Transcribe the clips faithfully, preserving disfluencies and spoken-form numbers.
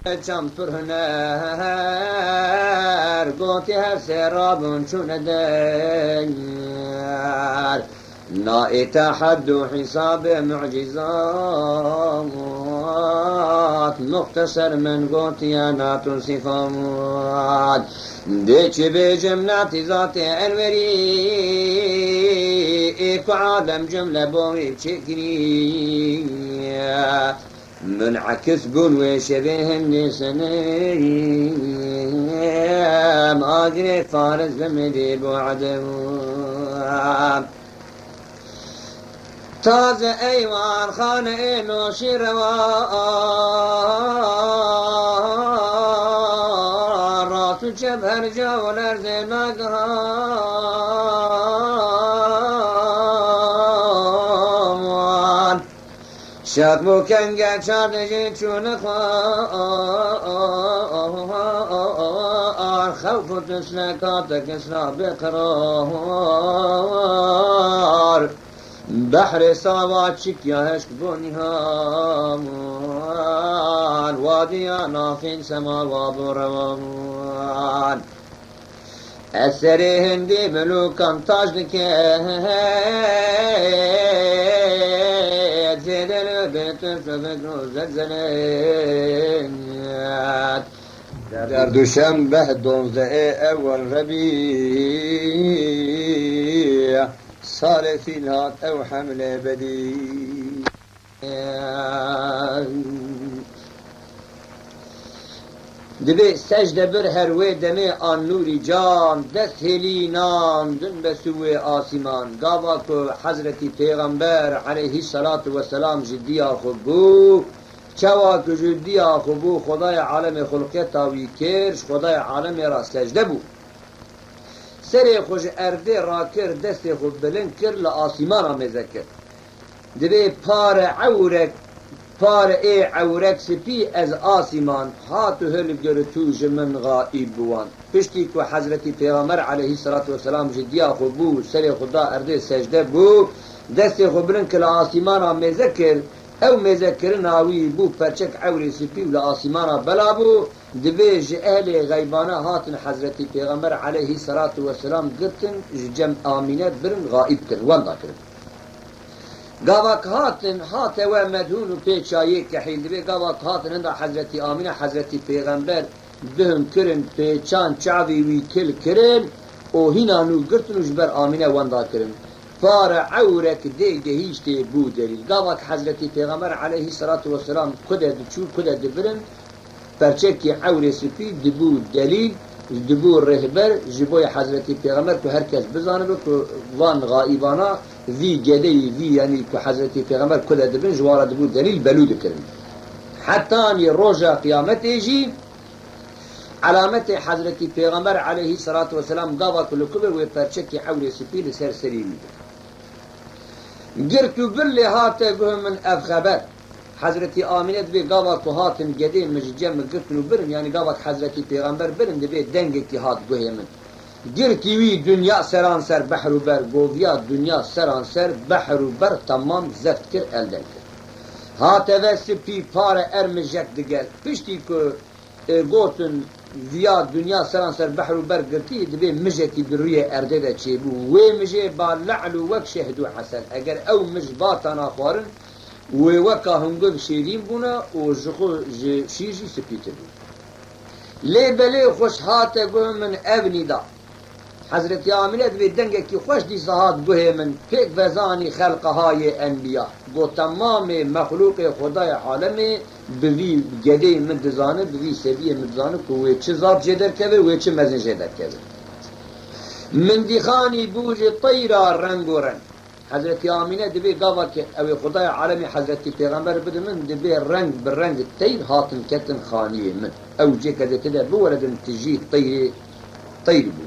Çend pir huner, gotî her sê rabûn çûne der. Na ê teheddû hîsabê mucîzat, muxteser min gotiye nat û sifat. Dê çi bêjim natîzatê Enwerî, ê ku alem cumle bo wî çêkiriye. Munekis bûn wê şevê hindî sinim, agirê Faris bi min dî bû edem. Taze eywan xane ê noşî rewa, rast û çep her ca û lerzê nagihan. Şak bû kenge çar dijî çûne xwar, xewf û tirsnek hate kesra bê qerar. Behrê sava çikya hişk bû nihan, wadiya nafên sema wa bû rewan. Ez serê hindî milûkan taş dike, zêde li bê tirs û fikr û zelzele. Derdûşem beh donze ê ewel rebî, salê fîl hat ew hemlê bedî. Dibê secde bir her wê demê an nûrî can, dest hêlî nan, din besû wê asîman. Gava ku Hezretî Pêxember aleyhî selatu weselam ji diya xwe bû, çawa ku ji diya xwe bû, Xwedayê alemê xulqeta wî kir, ji Xwedayê alemê ra secde bû. Serê xwe ji erdê rakir, destê xwe bilind kir, li asîmana mêze kir. Dibê pare ewrek, pare ê ewrek spî ez asîman, hat û hilgirt û ji min xaîb bû wan. Piştî ku Hezretî Pêxember aleyhî selatu weselam ji diya xwe bû, serê xwe da erdê secde bû, destê xwe bilind kir li asîmana mêze kir, ew mêzekirina wî bû perçek ewrê spî û li asîmana bela bû. Dibê ji ehlê xeybane hatin Hezretî Pêxember aleyhî selatu weselam girtin, ji cem Amîne birin, xaîb kirin, wenda kirin. Gava ku hatin, hate we medhûn û pê çayê kehîl. Dibê gava ku hatin hinda Hezretî Amîne, Hezretî Pêxember duhun kirin, pêçan çavî wî kil kirin û hîna nû girtin û ji ber Amîne wenda kirin. Pare ewrek dê gehîştê bû delîl. Gava ku Hezretî Pêxember aleyhî selatu weselam ku de diçû, ku de dibirin, perçekî ewrê spî dibû delîl, dibû rêhber ji bo yê Hezretî Pêxember ku her kes bizanibe ku van xaîbana vî gedeyî, vî, yanî ku Hezretî Pêxember ku de dibin, ji wan re dibû delîl, belû dikirin. Hetanî roja qiyametê jî alametê Hezretî Pêxember aleyhî selatu weselam gava ku li ku be wê perçekî ewrê spî li ser serî wî be. Girt û bir lê hate guhê min ev xeber. Hezretî Amîne dibê gava ku hatin gedê min ji cem min girtin û birin, yanî gava ku Hezretî Pêxember birin, dibê dengekî hat guhê min. Girtî wî dinya seranser behr û ber, goviya dinya seranser behr û ber temam zeft kir, elden kir. Hate ve spî pare ermijek digel. Piştî ku ê, gotin, viya dinya seranser behr û ber girtî, dibê mijekî di rûyê erdê de çêbû. Wê mijê ba le'l û wek şehd û esel. Eger ew mij batana xwarin, wê weka hungiv şêrîn bûna û ji xwe ji şîr jî spîtir bû. Lê belê xweş hate guh min ev nîda. Hezretî Amîne dibê dengekî xweş dîsa hat guhê min, pêk vezanî xelqeha yê enbiya. Got, temamê mexlûqê Xwedayê alemê bi vî gedeyê min dizane, bi vî sebiyê min dizane ku wê çi zaf jê derkeve, wê çi mezin jê derkeve. Min dîxanî bû ji teyra reng û reng. Hezretî Amîne dibê gava ke ew ê Xwedayê alemê Hezretî Pêxember bide min, dibê reng bi reng teyr hatin ketin xaniyê min. Ew cê ke dê tê de biweredin tijî teyrê teyr bû.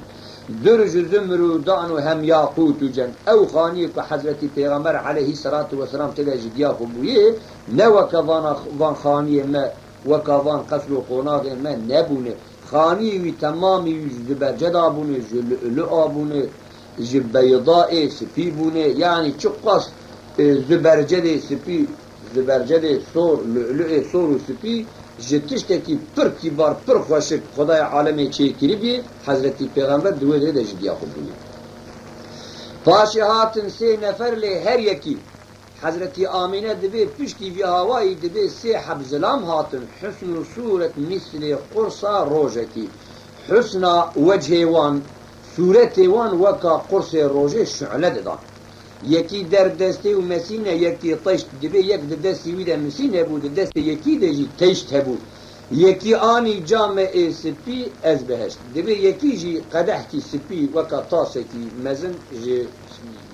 Durc û zumrûdan û hem yaqût û cem. Ew xaniyê ku Hezretî Pêxember aleyhî selatu weselam tê de ji diya xwe bûyê, ne weke vana, van xaniyê me, weka van qesr û qonaxê me nebûne. Xaniyê wî temamî wî ji ziberceda bûne, ji lu'lu'a bûne, ji beyda ê spî bûne. Yanî çiqas, e, zibercedê spî, zibercedê sor, lu'lu'ê sor û spî ji tiştekî pir kîbar, pir xweşik Xwedayê alemê çêkiribî, Hezretî Pêxember di wê derê de ji diya xwe bûye. Paşê hatin sê nefer lê her yekî Hezretî Amîne dibê piştî vî hawayî dibê sê heb zilam hatin, husn û sûret mîslê qursa rojekî. Husna wechê wan, sûretê wan weka qursê rojê şule didan. Yekî der destê û mesîne, yekî teşt, dibê yek di destê wî de misîn hebû, di destê yekî de jî teşt hebû. Yekî anî came ê sipî, ez biheşt. Dibê yekî jî qedehkî sipî weka tasekî mezin ji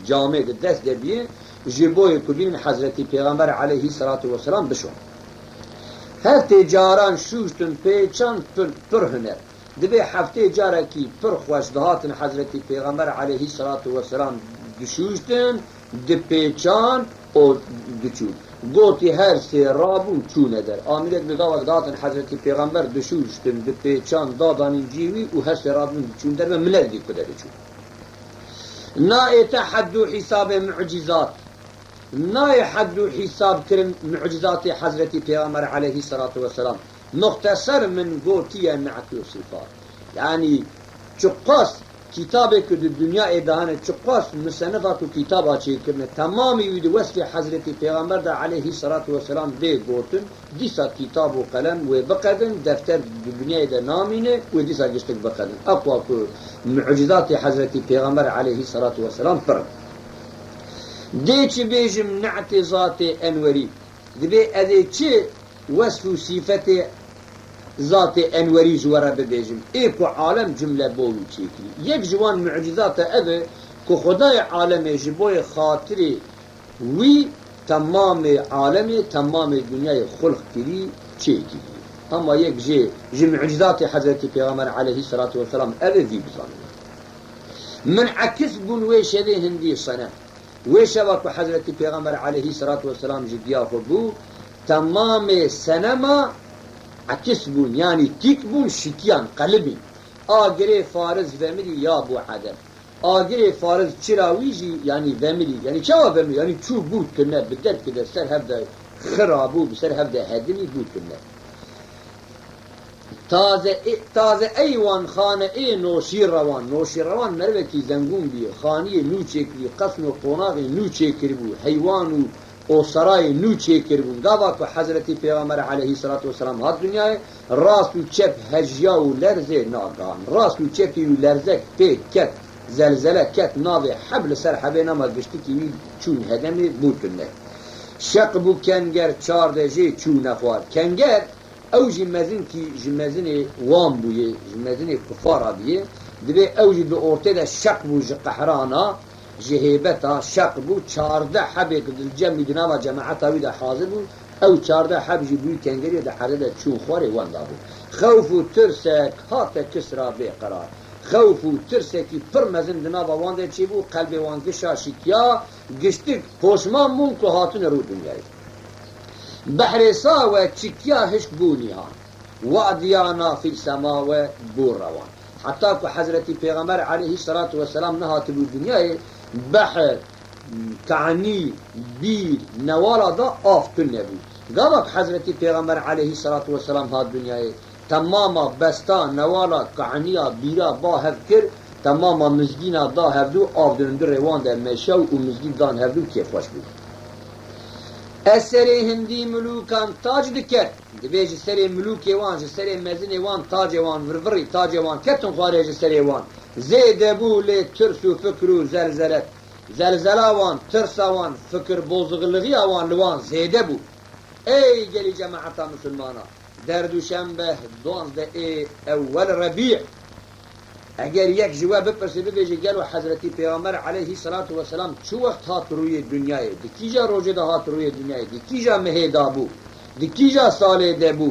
camê di dest de bîye, ji boyê ku bînin Hezretî Pêxember aleyhî selatu weselam bişon. Heftê caran şûştin pêçan pir, pir huner. Dibê heftê carekî pir xweş dihatin Hezretî Pêxember aleyhî selatu weselam dişûştin, dipêçan û diçûn. Gotî her sê rabûn çûne der. Amînek bi gavek dihatin Hezretî Pêxember dişûştin, dipêçan, dadanîn cî wî û her sê rabûn diçûn derve, min nedidî ku de diçûn. Nayê te hed û hîsabê mucîzat. Nayê hed û hîsab kirin mucîzatê Hezretî Pêxember aleyhî selatu weselam. Muxteser min gotiye ne'tê û sifat. Yanî çiqas kitabê ku di dinyayê de hene, çiqas musennifa ku kitaba çêkirine, temamî wî di wesfê Hezretî Pêxember de aleyhî selatu weselam bê gotin, dîsa kitab û qelem wê biqedin, defter di dinyayê de namîne, wê dîsa giştik biqedin. Eqwa ku mucîzatê Hezretî Pêxember aleyhî selatu weselam pir in. Dê çi bêjim ne'tê zatê Enwerî? Dibê ez ê çi wesf û sîfetê zatê Enwerî ji we re bibêjim, ê ku alem cumle bo wî çêkirî? Yek ji wan mucîzata ev e ku Xwedayê alemê ji boyê xatirê wî temamê alemê, temamê dinyayê xulq kirî, çêkirî. Hema yek jê ji mucîzatê Hezretî Pêxember aleyhî selatu weselam ev e, vî bizanîne. Min ekis bûn wê şevê hindî senem. Wê şeva ku Hezretî Pêxember aleyhî selatu weselam ji diya xwe bû, temamê senema ekis bûn, yanî tîk bûn, şikiyan, qelibîn. A girê fariz vemirî ya bû edem. A girê fariz çira wî jî, yanî vemirî. Yanî çawa vemirî? Yanî çû bû tune, bi derkê de ser hev de xira bû, bi ser hev de hedimî bû tune. Taze ê, taze ey wan xane ê noşîrewan. Noşîrewan merivekî zengûn bî, xaniyê nû çêkirî, qesn û qonaxê nû çêkiribû, heywan û û serayê nû çêkiribûn. Gava ku Hezretî Pêxember aleyhî selatu weselam hat dinyayê, rast û çep hejiya û lerzê nagihan. Rast û çepî û lerzek pê ket, zelzele ket navê heb, li ser hebê nema giştikî wî çûn hedemê bû tune. Şeq bû kenger, çardeh jê çûne xwar. Kenger, ew jî mezinkî ji mezinê wan bûye, ji mezinê kufara bûye. Dibê ew jî di ortê de şeq bû ji qehrana, ji hêbeta şeq bû, çardeh hebê ku di cem wî di nava cemaeta wî de hazir bû, ew çardeh heb jî bûyî kengeriyê di erdê de çûn xwarê wenda bû. Xewf û tirsek hate Kisra bê qerar. Xewf û tirsekî pir mezin di nava wan de çêbû, qelbê wan gişa şikiya, giştik poşman bûn ku hatine rû dinyayê. Behrê sa we çikiya hişk bû nîhan. Wadiya nafîl sema we bû rewan. Heta ku Hezretî Pêxember aleyhî selatu weselam nehatibû dinyayê, behr, kanî, bîr, newala da av tune bû. Gava ku Hezretî Pêxember aleyhî selatu weselam hat dinyayê, temama besta, newala, kaniya, bîra ba hev kir, temama mizgîna da hevdû, av di hundirê wan de meşew û mizgîn dan hevdû kêfxweş bû. Ez serê hindî milûkan tac diket. Dibê ji serê milûkê wan, ji serê mezinê wan, tacê wan virvirî, tacê wan ketin xwarê ji serê wan. Zêde bû lê tirs û fikir û zelzelet. Zelzela wan, tirsa wan, fikir bozixlixiya wan li wan zêde bû. Ey gelî cemaeta misilmana, der duşembe duwazdeh ê ewwel Rebî, eger yek ji we bipirse, bibêje, gelo Hezretî Pêxember aleyhî selatu weselam çi wext hat rûyê dinyayê, di kîja rojê de hat rûyê dinyayê, di kîja mehê de bû, di kîja salê de bû,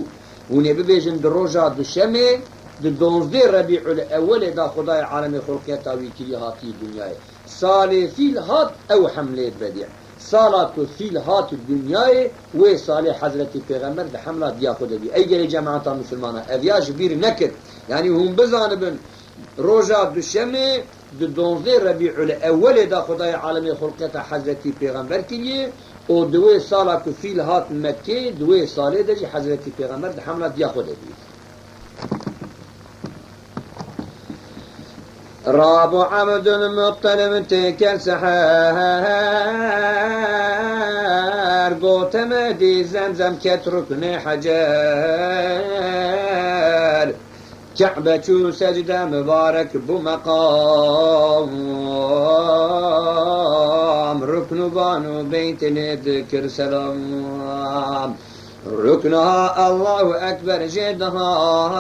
hûn ê bibêjin, di roja duşemê, di donzdê Rebîul Ewwelê de Xwedayê alemê xulqiyeta wî kirî hatî dinyayê. Salê fîl hat ew hemlê vedî. Sala ku fîl hat dinyayê, wê salê Hezretî Pêxember di hemla diya xwe de bî. Ey gelê cemaeta misilmana, ev ya ji bîr nekir. Yanî hûn bizanibin, roja duşemê di donzdê Rebîul Ewwelê de Xwedayê alemê xulqeta Hezretî Pêxember kiriye Û di wê sala ku fîl hat Mekkê, di wê salê de jî Hezretî Pêxember di hemla diya xwe de bî. Rabû Ebdulmuttalib têkel seher, gote me dî Zemzem ket ruknê Hecer. Ke'be çû secde, mibarek bû meqam, rukn û ban û beyt lê dikir selam. Rukna Allahu Ekber jê dihat,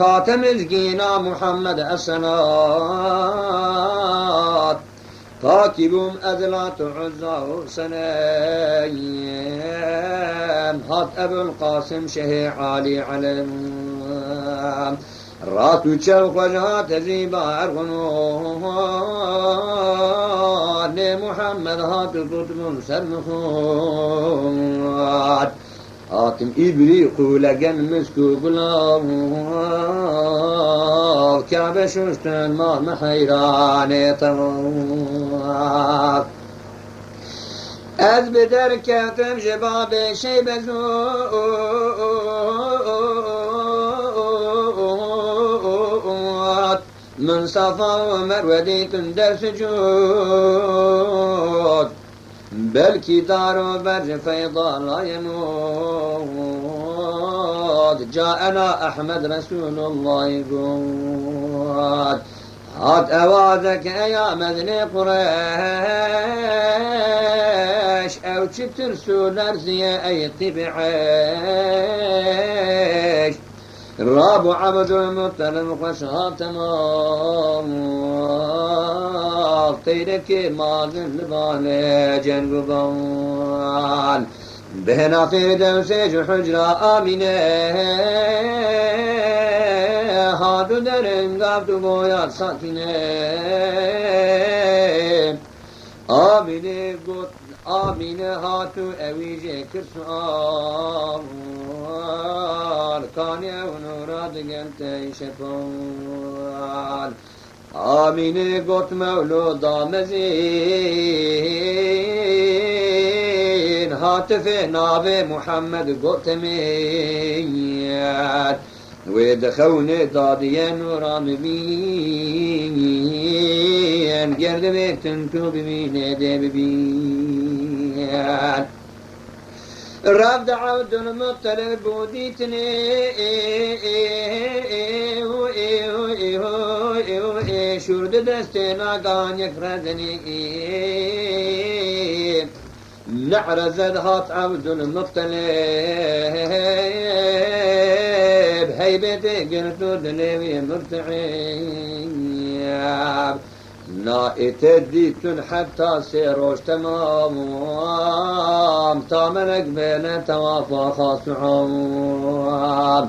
hate mizgîna Muhammed Esenat. Pakî bûm ez Lat û Uzza û Senem, hat Ebul Qasim Şehê Alî Elem. Rast û çev xwe ji hat zîba erxuno, nê Muhammed hat û got bûm ser min xwar. Hatim îbrî qûlegen misk û gulav, Kabe şuştin ma me heyranê tewaf. Ez bi derkeftim ji babê Şeybe zûd, min Safa û Merwe dîtin der sucûd. Belkî dar û berj feyda layê nod, caena Ehmed Resûlullahî got. Hat ewazek eya mezinê Qureyş, ew çi tirs û lerziye ey tîbî eş. Rabû Ebdulmuttalib xweş hat temam, teyrekê mazin li banê ceng û ban. Bihna Firdewsê ji hucra Amîne, hat û derin gaft û boya sakîne. Amîne got, Amîne hat û ewî jê kir sual, kanî ew nûra digel te şepal. Amîne got, Mewlûda mezin, hatifê navê Muhammed got temîn. Wê di xewnê dadiye nûra bibîn, ger divê tintû bibînê dê bibîn. Revde Evdulmuttalib bû dîtinê, şûr di destê nagan yek rezinî. Ne'rezed hat Evdulmuttalib, heybetê girt û dilê wî murte'ib. Na ê te dîtin heta sê roj temam, ta melek bêne tewafa xas û am.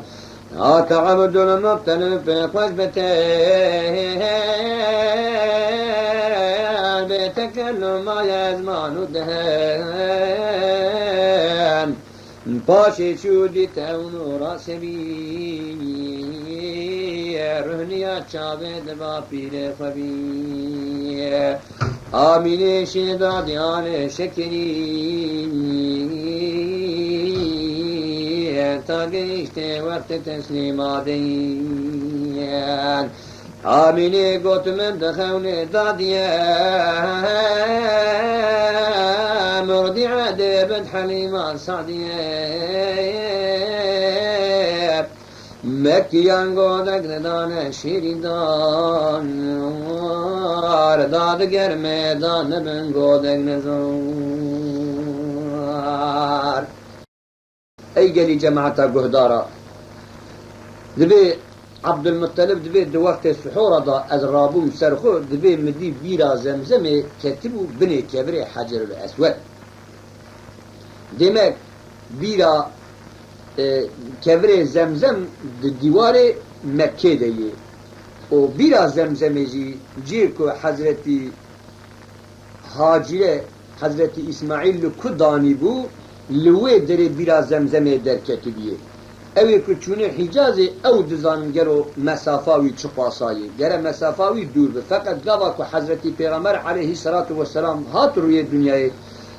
Hate Evdulmuttalib pê xweş bete, bê tekellum maye ezman û dehen. Paşê çû dît ew nûra sebî, ruhniya çavê diba pîrê xwe bî. Amînê şêda diyarê şekirî, ta gehiştê wextê teslîma deyî. Amînê got, min di xewnê dadiye, murdîe dê bid Helîma Sadiye. Mekkiyan godek didane şîrî dar, dadiger mêdan dibin godek nizar. Ey gelî cemata guhdara, divê Ebdulmuttalib divê di wextê sihora da ez rabûm ser xwe, divê min dî bîra Zemzemê ketibû binê kevirê Hecerul Eswed. Demek bîra, e, kevirê Zemzem di dîwarê Mekkê de yê. Û bîra Zemzemê jî cihê ku Hezretî Hacîre Hezretî Îsmaîl li ku danîbû, li wê derê bîra Zemzemê derketibûyê. Ew ê ku çûne Hîcazê, ew dizanin gelo mesafa wî çi qasa ye. Gere mesafa wî dûr be. Feqet gava ku Hezretî Pêxember aleyhisselatu vesselam hat rûyê dinyayê,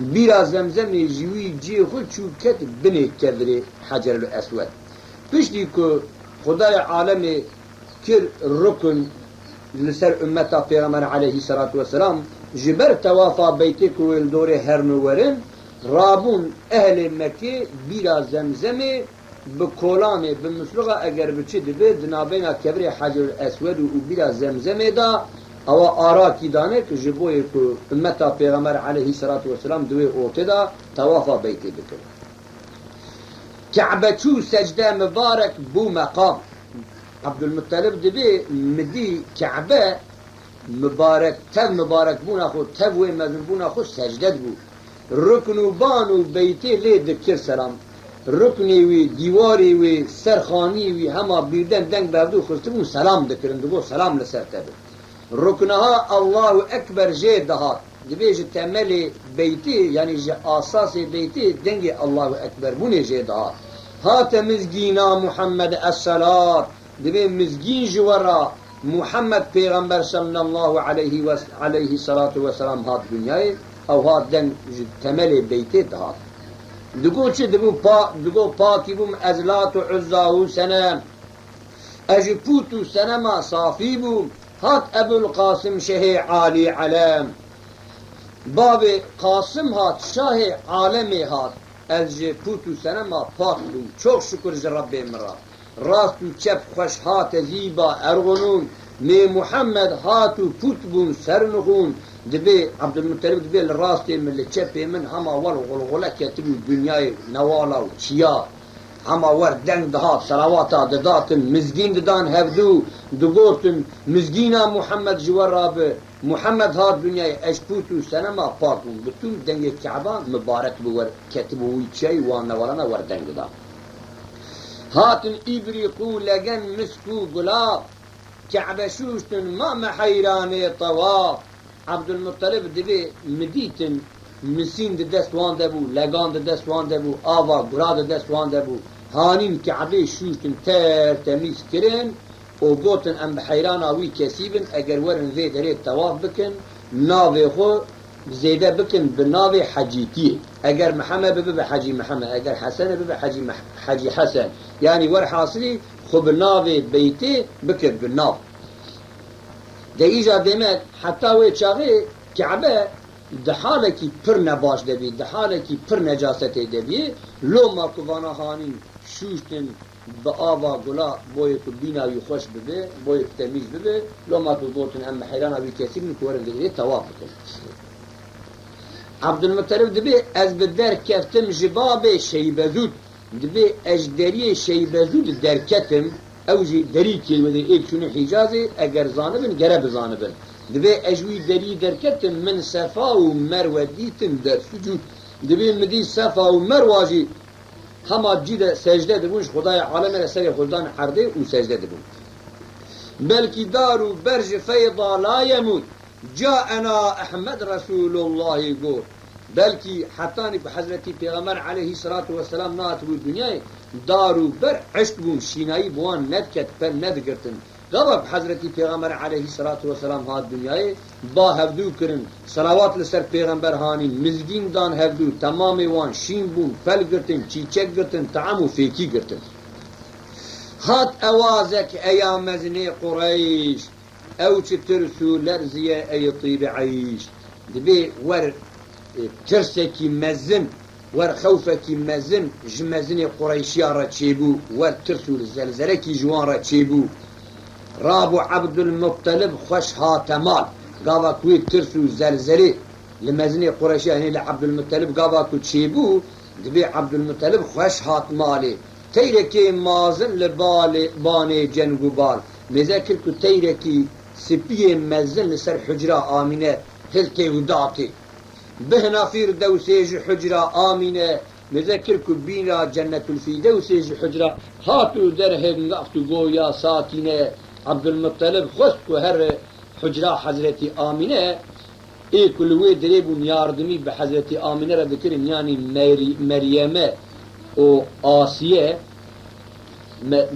bîra Zemzemê ji wî cihê xwe çû ket binê kevirê Hecerul Eswed. Piştî ku Xwedayê alemê kir rukun li ser ummeta Pêxember aleyhisselatu vesselam, ji ber tewafa beytê ku wê li dorê herin û werin, rabûn ehlê Mekkê bîra Zemzemê bi kolanê, bi misluxa eger bi çi dibe, di navbeyna kevirê Hecerul Eswed û, û bîra Zemzemê de ewa arakî dane ku ji boyê ku ummeta Pêxember aleyhisselatu vesselam di wê otê de tewafa beytê bikin. Kebe çû secde mibarek bû meqam. Ebdulmuttalib dibê mi dî Kebe mibarek, tev mibarekbûna xwe, tev wê mezinbûna xwe secde dibû. Rukn û ban û beytê lê dikir selam. Ruknê wî, dîwarê wî, serxanî wî hema bîrden deng berdû xistibûn selam dikirin, digot selam li ser te be. Ruknaha Allahu Ekber jê dihat. Dibê ji temelê beytê, yanî ji asasê beytê dengê Allahu Ekber bûnê jê dihat. Hate mizgîna Muhammed es-selat. Dibê mizgîn ji we re Muhammed Pêxember sallallahu aleyhi ve, aleyhi salatu ve selam hat dinyayê, ew hat deng ji temelê beytê dihat. Digot çi? Dibû pa, digot pakî bûm ez Lat û Uzza û Senem. Ez ji pût û senema safî bûm. Hat Ebul Qasim Şehê Alî Elem. Bavê Qasim hat, şahê alemê hat. Ez ji pût û senema pak bûm. Çok şükür ji Rebbê min re. Rast û çep xweş hate zîba erxunûn. Mê Muhammed hat û pût bûn ser nixûn. Dibê Ebdulmuttalib dibê li rastê min, li çepê min hema wel xulxule ketibû dinyayê newala û çiya. Hema wer deng dihat, selawata didatin, mizgîn didan hevdû, digotin, mizgîna Muhammed ji we rabe, Muhammed hat dinyayê, ez pût û senema pak bûm, bi tûm dengê Keba mibarek bi wer ketibû wî çiyayî wan newarana wer deng didan. Hatin îbrîq û legen misk û gulab, Kebe şûştin, ma me heyranê tewaf. Ebdulmuttalib dibê mi dîtin, misîn di dest wan de bû, legan di dest wan de bû, ava gura di dest wan de bû. Hanîn Kebê şûştin, ter temîz kirin û gotin, em bi heyrana wî kesî bin, eger werin vê derê tewaf bikin, navê xwe zêde bikin bi navê Hecîtiyê. Eger Mihemed bibe, bibe Hecî Mihemed, eger Hesene bibe, Hecî Meh-, Hecî Hesen. Yanî werhasilî xwe bi navê beytê bikir bi nav. De îja demek heta wê çaxê Kebe di halekî pir nebaş de bî, di halekî pir necasetê de bî. Loma ku vana hanîn şûştin bi ava gula, boyê ku bîna wî xweş bibe, boyê ku temîz bibe, loma ku gotin, em bi heyrana wî kesî bin ku werin vê derê tewaf bikin. Ebdulmuttalib dibê, ez bi der keftim ji babê Şeybezûd. Dibê ez ji deriyê Şeybezûd derketim, ew jî derîkê wê de êk çûne Hîcazê, eger zanibin, gere bizanibin. Dibê ez ji wî derî derketim, min Sefa û Merwe dîtin der sucûd. Dibê mi dî Sefa û Merwa jî hema cî de secde dibûn, ji Xwedayê alemê re serê xwe dan erdê û secde dibûn. Belkî dar û ber ji feyda layemûd. Caena Ehmed Resûlullahî got, belkî hetanî ku Hezretî Pêxember aleyhisselatu vesselam nehatibû dinyayê, dar û ber eşk bûn, şînayî bi wan nediket, per nedigirtin. Gava ku Hezretî Pêxember aleyhisselatu vesselam hat dinyayê, ba hevdû kirin, selawat li ser Pêxember hanîn, mizgîn dan hevdû, temamê wan şîn bûn, fel girtin, çîçek girtin, team û fêkî girtin. Hat ewazek eya mezinê Qureyş, ew çi tirs û lerziye ey tîbi eyş. Dibê wer, e, tirsekî mezin, wer xewfekî mezin ji mezinê Qureyşiya re çêbû, wer tirs û zelzelekî ji wan re çêbû. Rabû Ebdulmuttalib xweş hate mal. Gava ku wê tirs û zelzelê li mezinê Qureyşiya, yanî li Ebdulmuttalib gava ku çêbû, dibê Ebdulmuttalib xweş hat malê. Teyrekê mazin li balê, banê ceng û bal. Mêze kir ku teyrekî spiyê mezin li ser hucra Amîne hiltê û datê. Bihna Fîrdewsê ji hucra Amîne, mêze kir ku bîna Cennetulfîrdewsê ji hucra hat û derhêngaxt û goya Sakîne. Ebdulmuttalib xwest ku here hucra Hezretî Amîne, ê ku li wê derê bûn, yardimî bi Hezretî Amîne re dikirin, yanî Merî-, Meryeme û Asiye, me-,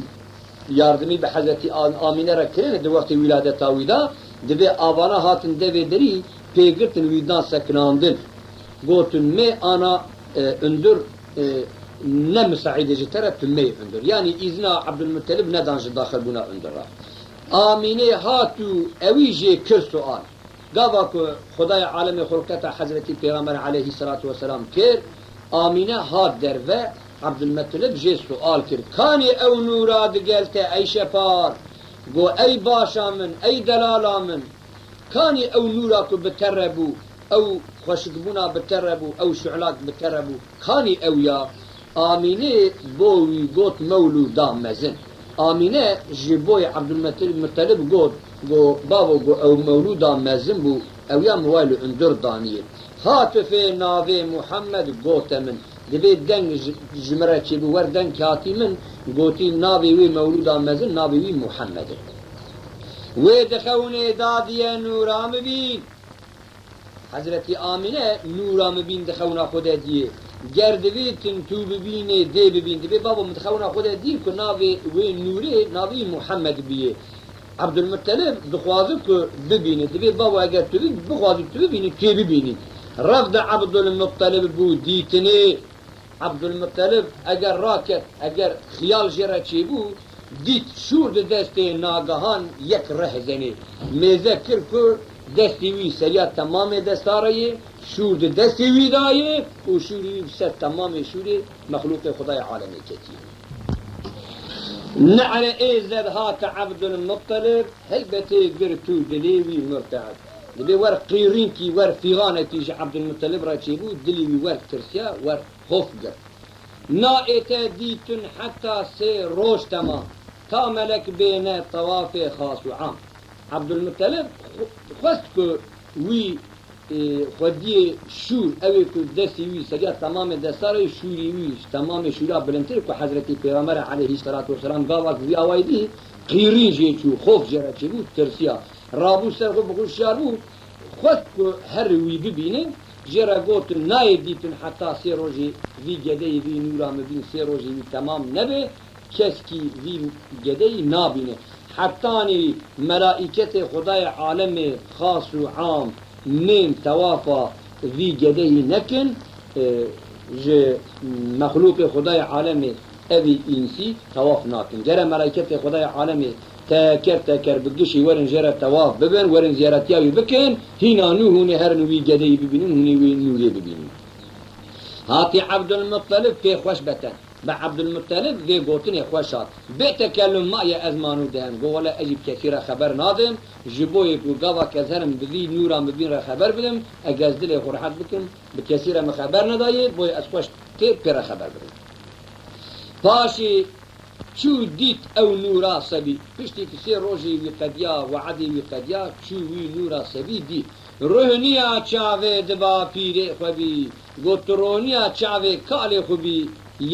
yardimî bi Hezretî Am-, Amîne re kirine di wextê wîladeta wî de, divê avana hatin devê derî pê girtin wî dan sekinandin. Gotin, mê ana, e, undur, e, ne misaîd e ji te re, tu meyê undur. Yanî îzna Ebdulmuttelib nedan ji daxilbûna undur re. Amînê hat û ewî jê kir sual. Gava ku Xwedayê alemê xulqeta Hezretî Pêxember aleyhisselatu vesselam kir, Amîne hat derve, Ebdulmuttelib jê sual kir, kanî ew nûra digel te ey şepar? Got, ey başa min, ey delala min, kanî ew nûra ku bi te re bû, ew xweşikbûna bi te re bû, ew şu'lak bi te re bû, kanî ew ya? Amînê bo wî got mewlûda mezin. Amîne ji boyê Ebdulmuttelib got, got, bavo, got, ew mewlûda mezin bû, ew ya min wayê li undur daniyê. Hatifê navê Muhammed gote min. Divê deng ji, ji min re çêbû, wer deng hatî min, gotî, navê wê mewlûda mezin, navê wî Muhammed e. Wê dixewnê dadiye nûra mibîn. Hezretî Amîne nûra mibîn di xewna xwe de diyê. Ger divê tintû bibînê, dê bibîn. Dibê babo min di xewna xwe de dî ku navê wê nûrê, navê wî Muhammed biyê. Ebdulmuttelib dixwaze ku bibîne. Dibê babo eger tu bixwazî tu bibînî, tê bibînî. Revda Ebdulmuttelib bû dîtinê. Ebdulmuttelib eger raket, eger xiyal jê re çêbû, dît şûr di destê nagehan yek reh zenê. Mêze kir ku destê wî seriya temamê destara yê, şûr di destê wî dayê û şûrê wî bi ser temamê şûrê mexlûqê Xwedayê alemê ketiye. Ne're ê zed hate Ebdulmuttelib, helbetê girt û dilê wî murte'ed. Dibê wer qîrînkî, wer fîxanekî ji Ebdulmuttelib re çêbû, dilê wî wer tirsiya, wer xof girt. Nayê te dîtin heta sê roj temam, ta melek bêne tewafê xas û am. Ebdulmuttelib xwe-, xwest ku wî, e, xwediyê şûr, ew ê ku destê wî seriya temamê destarê, şûrê wî ji temamê şûra bilindtir ku Hezretî Pêxember aleyhisselatu vesselam gava ku vî awayî dî, qîrîn jê çû, xof jê re çêbû, tirsiya. Rabû ser xwe bi xwe şiyar bû, xwest ku her wî bibîne, jê re gotin, nayê dîtin heta sê rojê vî gedeyê, vî nûra mibîn, sê rojê wî temam nebe, keskî vî gedeyî nabîne. Hetanî melaîketê Xwedayê alemê xas û am nên tewafa vî gedeyî nekin, e, ji mexlûqê Xwedayê alemê evî însî tewaf nakin. Gere melaîketê Xwedayê alemê teker teker bi gişî werin jê re tewaf bibin, werin ziyaretiya wî bikin, hîna nû hûn ê herin wî gedeyî bibînin, hûn ê wî nûrê bibînin. Hatî Ebdulmuttelib pê xweş beten. Bi Ebdulmuttelib vê gotinê xweş hat. Bê tekellum, ma ye ez ma nû dihem. Got, wele ez jî bi kesî re xeber nadim. Ji bo yê ku gava ke ez herim bi vî nûra mibîn re xeber bidim, eke ez dilê xwe rehet bikim, bi kesî re min xeber nedayê, boyê ez xweş tê pê re xeber bidim. Paşê çû dît ew nûra sebî. Piştî ku sê rojê wî qediya, we'edê wî qediya, çû wî nûra sebî dît. Ruhniya çavê di bapîrê xwe bî, got, tu roniya çavê kalê xwe bî,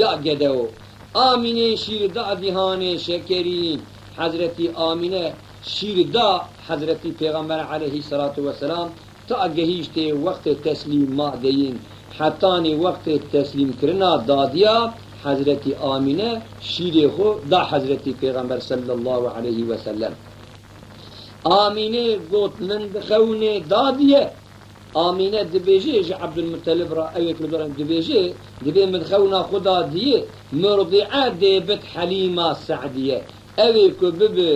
ya gedewo. Amînê şîr da dîhanê şekerîn. Hezretî Amîne şîr da Hezretî Pêxember aleyhisselatu vesselam, ta gehîştê wextê teslîma deyîn. Hetanî wextê teslîmkirina dadiya Hezretî Amîne şîrê xwe da Hezretî Pêxember sallallahu aleyhi ve sellem. Amînê got, min di xewnê dadiye. Amîne dibêje ji Ebdulmuttelib re, ew ê ku li dor e dibêje, dibê min di xewna xwe dadiye, murdi'e dê bit Helîma Se'diye. Ew ê ku bibe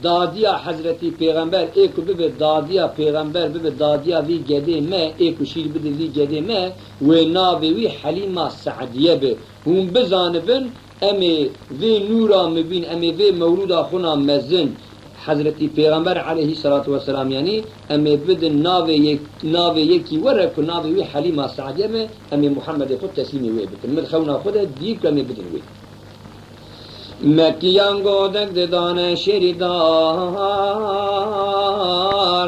dadiya Hezretî Pêxember, ê ku bibe dadiya Pêxember, bibe dadiya vî gedê me, ê ku şîr bide vî gedê me, wê navê wî Helîma Se'diye be. Hûn bizanibin, em ê vê nûra mibîn, em ê vê mewlûda xwina mezin, Hezretî Pêxember aleyhisselatu vesselam, yanî em ê bidin navê yek, navê yekî we re ku navê wî Helîma Se'diye be, em ê Muhammedê xwe teslîmê wê bikin. Min xewna xwe de dî ku em ê bidin wê. Mekkiyan godek didane şêrî dar,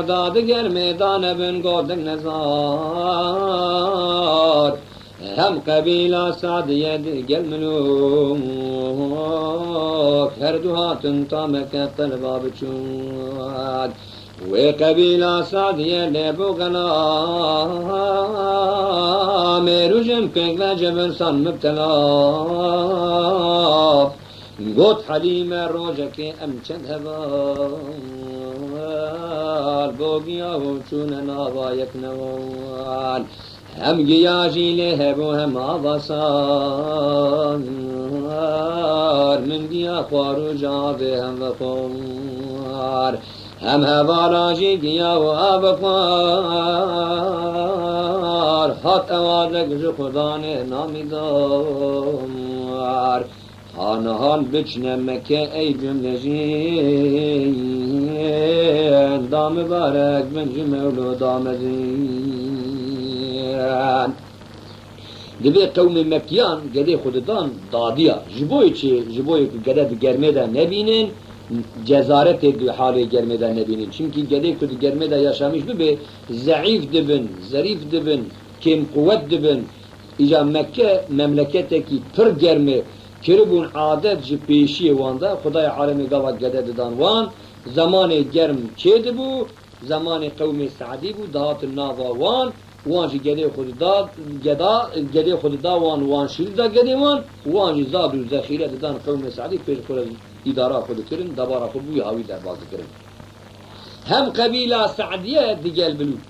da digel mêdane bin godek nezar. Hem qebîla Sadiye digel Milûk, her du hatin ta Mekke telba biçûk. Wê qebîla Sadiye lê bû xela, mêrûjin pêk ve cebir san mibtela. Got Helîme, rojekê em çend heval, bo giya û çûne nava yek newal. Hem giya jî lê hebû hem avasar, min giya xwar û ji avê hem vexwar. Hem hevala jî giya û avê xwar, hat ewadek ji Xudanê namîdar. Hanihan biçne Mekke ey cumle jî, da mibarek bin ji mewlûda mezin. Divê qewmê Mekkiyan gedê xwe didan dadiya. Ji bo yê çi? Ji bo yê ku gede di germê de nebînin, cezaretê di halê germê de nebînin. Çimkî gedê ku di germê de yaşamîş bibe, zeîf dibin, zerîf dibin, kêmquwet dibin. Îca Mekke memleketekî pir germ e. Kiribûn adet ji pêşiyê wan de, Xwedayê alemê gava gede didan wan, zemanê germ çêdibû, zemanê qewmê Se'dî bû, dihatin nava wan, wan jî gedê xwe dida, geda, gedê xwe dida wan, wan şîr dida gedê wan, wan jî zad û zexîre didan qewmê Se'dî, pêş xwe re îdara xwe dikirin, debara xwe bi wî hawî derbaz dikirin. Hem qebîla Se'diye digel Milûk.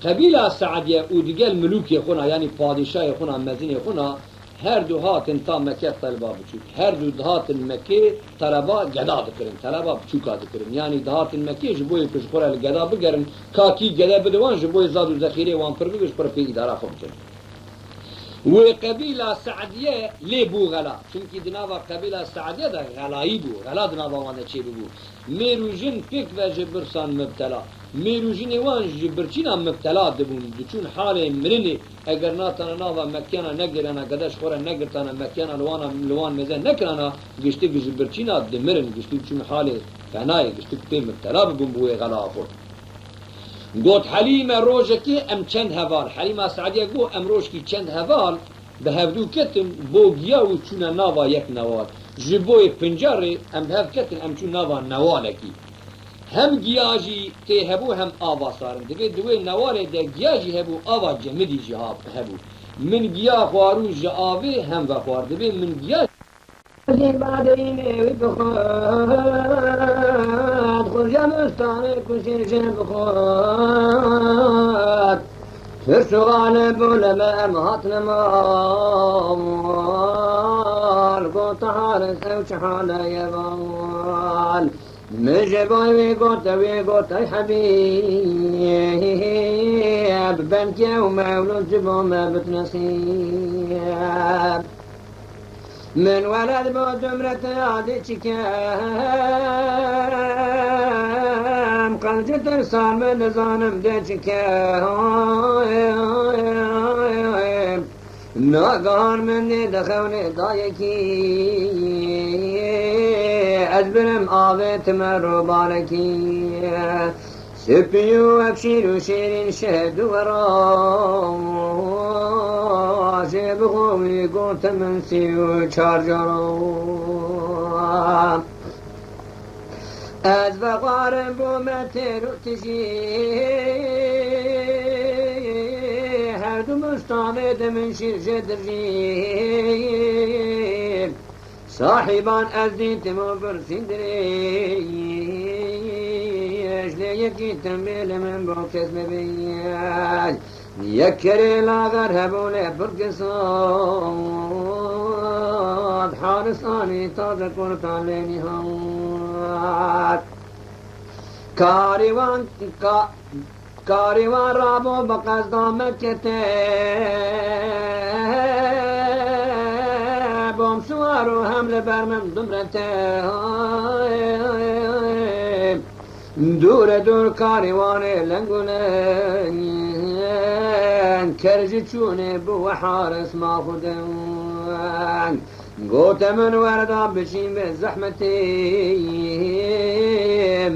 Qebîla Se'diye û digel milûkê xwe na, yanî padîşayê xwe na, mezinê xwe na, her du hatin ta Mekke teleba biçûk. Her du dihatin Mekkê teleba geda dikirin, teleba biçûka dikirin. Yanî dihatin Mekkê ji bo yê ku ji xwe re li geda bigerin, ka kî gede bide wan, ji bo yê zad û zexîrê wan pir bibe, ji xwe re pê îdara xwe bikin. Wê qebîla Se'diye lê bû xela. Çimkî di nava qebîla Se'diye de xelayî bû. Xela di nava wan de çêbibû. Mêr û jin pêk ve ji birsan mibtela. Mêr û jinê wan ji birçîna mibtela dibûn. Diçûn halê mirinê. Eger natana nava Mekkiyana negirana, gede ji xwe re negirtana, Mekkiyana li wana, li wan mêze nekirana, giştik ji birçîna dimirin. Giştik diçûn halê fenayê. Giştik pê mibtela bibûn bi wê xela xwe. Got, Helîme, rojekê em çend heval. Helîma Se'diye got, em rojkî çend heval bi hevdû ketin bo giya û çûne nava yek newal. Ji bo yê pincarê em bi hev ketin, em çûn nava newalekî. Hem giya jî tê hebû hem ava sarin. Divê di wê newalê de giya jî hebû, ava cemidî jî ha-, hebû. Min giya xwarû ji avê hem vexwar. Divê min giya Jî badeyînê wî bixwat, xurca mistanê kuşê jê bixwat. Pirs û xalê bû li me em hatine mal. Got, Haris, ew çi hale ye val? Min ji bo wî got, wî got, ey Hebîb, belkî ew mewlûd ji bo me bit nesîb. Min weled bo cumrete ya dê çi kem, qencî tirsan min nizanim dê çi kem. Nagahan min dê dixewnê dayekî, ez birim avê time robalekî. Sipî û wek şîr û şêrîn şehd û weran, jê bixwe wî gote min sî û çar caran. Ez vexwarim bo me têr û tijî, her du mistanê de min şîr jê dirjî. Sahîban ez dîtim û birsîn dirêj, lê yekî tembêlê min bo kes bibêj. Yek kerê laxer hebû lê pir kesat, Haris anî taze kurtan lê nîhat. Karî wan ka-, Karî wan rabû bi qezda me kete, bom siwar û hem li ber min dumrete. Dûre dûr karî wan ê leng û leng, ker ji çûnê bi we Haris ma xwe deng. Gote min, werda biçîn bê zehmetê,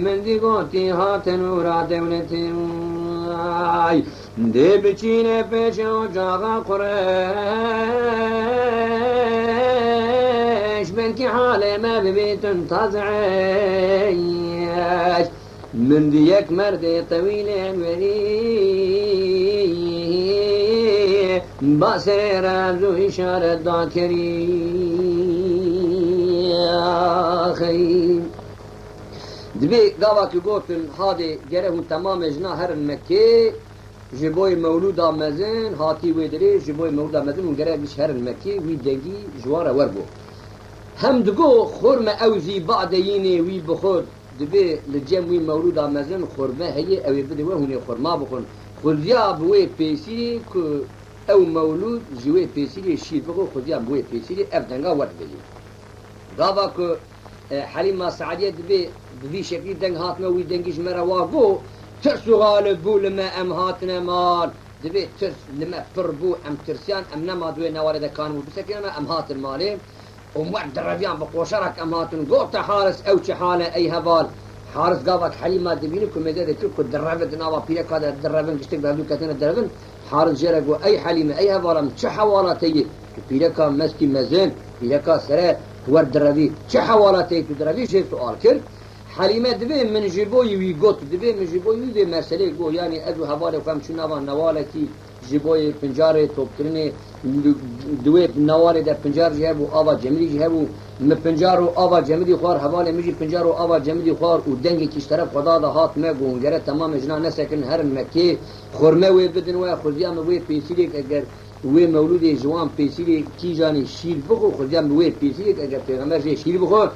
min dî gotî hatin û ra dewletê. Ay, dê biçîne pêşe ocaxa Qureş, belkî halê me bibîtin taze eyş. Min di yek merdê tewîlê werî, ba serê re zû îşaret da kerî. Axey. Dibê gava ki gotin, hadê gere hûn temamê jina herin Mekkê, ji boyê mewlûda mezin hatî wê dirê, ji boyê mewlûda mezin hûn gere giş herin Mekkê, wî dengî ji wan re wer bû. Hem digo, xurme ew zî badeyînê wî bi xwe dibê li cem wî mewlûda mezin xurme heye, ew ê bidê we, hûn ê xurma bixwin. Xuziya bi wê pêsîrê ku ew mewlûd ji wê pêsîrê şîr bixwe, xuziya bi wê pêsîrê ev denga wer dibêjin. Gava ku, e, Helîma Seediye dibê bi vî şeklî deng hatime, wî dengî ji me re wa got, tirs û xalib bû li me, em hatine mal. Dibê tirs li me pir bû, em tirsiyan, em nema di wê newalê de kanibû bisekinin, em hatin malê. Û em wer direviyan, bi qoşarek em hatin. Gote Haris, ew çi hal e, ey heval? Haris gavak Helîma dibîne ku mêze dikir ku direve di nava pîreka de direvin, giştik bi hevdû ketine direvin. Haris jê re got, ey Helîme, ey hevala min, çi hewala te ye? Tu pîreka mestî mezin, pîreka sere, tu wer direvî. Çi hewala te ye tu direvî? Jê sual kir. Helîme dibê min ji bo wî got, dibê min ji bo wî vê meselê got, yanî ez û hevalê xwe em çû nava newalekî, ji bo yê pincarê topkirinê, di wê newalê de pincar jî hebû, ava cemidî jî hebû. Min pincar û ava cemidî xwar, hevalê min jî pincar û ava cemidî xwar û dengekî ji teref Xweda de hat me, got, hûn gere temamê jina nesekirin, herin Mekkê, xurme wê bidin we, xuziya min wê pêsîrêk eger wê mewlûdê ji wan pêsîrê kîjanî şîr bixwe, xuziya min wê pêsîrêk eger pêxember jê şîr bixwe.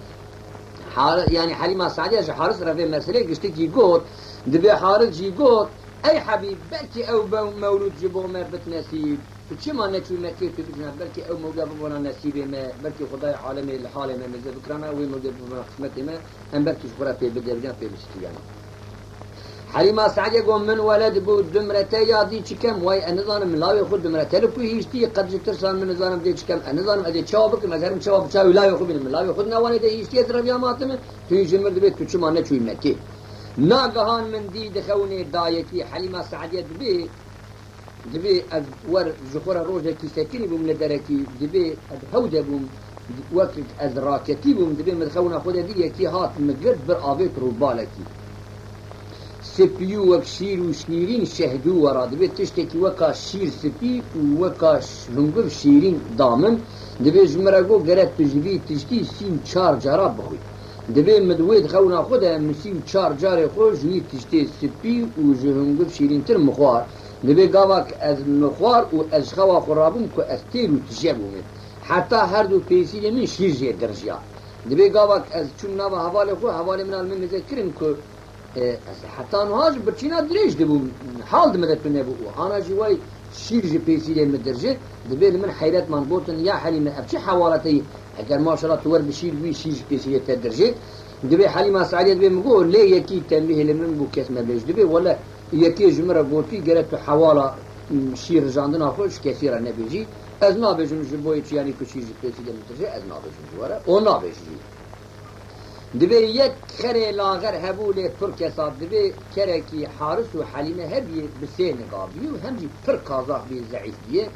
Har-, yanî Helîma Seediye ji Haris re vê meselê giştikî got, dibê Haris jî got, ey hebîb, belkî ew be-, mewlûd ji bo me bit nesîb. Tu çima neçûyî Mekkê tu bicina, belkî ew mewlûda bibona nesîbê me, belkî Xwedayê alemê li halê me mêze bikirana, wê mewlûdê bibona qismetê me, em belkî ji xwe re pê bidevijan, pê bisikiyana. Helîma Seediye got, min weled bû, dumrete ya dî çi kem, way ez nizanim, min lawê xwe dumrete li ku hiştî, qet ji tirsan min nizanim dê çi kem, ez nizanim ez ê çawa bikim, ez herim çawa bi çavê lawê xwe bînim, min lawê xwe di newalê de hiştî, ez reviya matime, tu ji min dibê tu çima neçûyî Mekkê. Nagehan min dî di xewnê dayekî, Helîma Seediye dibê, dibê ez wer ji xwe re rojekî sekinî bûm li derekî, dibê ez hew de bûm, wek ez raketî bûm, dibê min xewna xwe de dî yekî hat min girt bir avêt rûbalekî. Sipî û wek şîr û şîrîn şehdû wera, dibê tiştekî weka şîr sipî û weka ş-, hungiv şîrîn da min, dibê ji min re got, gere tu ji vî tiştî sî û çar cara bixwî. Dibê min di wê xewna xwe de min sî û çar carê xwe ji wî tiştê sipî û ji hungiv şîrîntir mixwar. Dibê gavak ez mixwar û ez ji xewa xwe rabûm ku ez têr û tije bûme. Heta her du pêsîrê min şîr jê dirjiya. Dibê gavak ez çûm nava hevalê xwe, hevalê min a li min mêze kirin ku, e, ez heta nuha ji birçîna dirêj dibûm, hal di min de tune bû û ana jî way şîr ji pêsîrê min dirji. Dibê li min heyret man, gotin, ya Helîme, ev çi hewala te ye? Eger maşallah tu wer bi şîr bûyî, şîr ji pêsîrê te dirjê. Dibê Helîma Seediye dibê min got, lê yekî tembîhê li min bû, kes mebêj. Dibê wele yekê ji min re gotî, gere tu hewala, m, şîr rijandina xwe ji kesî re nebêjî. Ez nabêjim ji bo yê çi, yanî ku şîr ji pêsîrê min dirjê, ez nabêjim ji we re. O nabêjî. Dibê yek kerê laxer hebû lê pir kesa, dibê kerekî Haris û Helîme hebiyê bi sê niga bî û hem jî pir kazax bî, zeîf bîyê.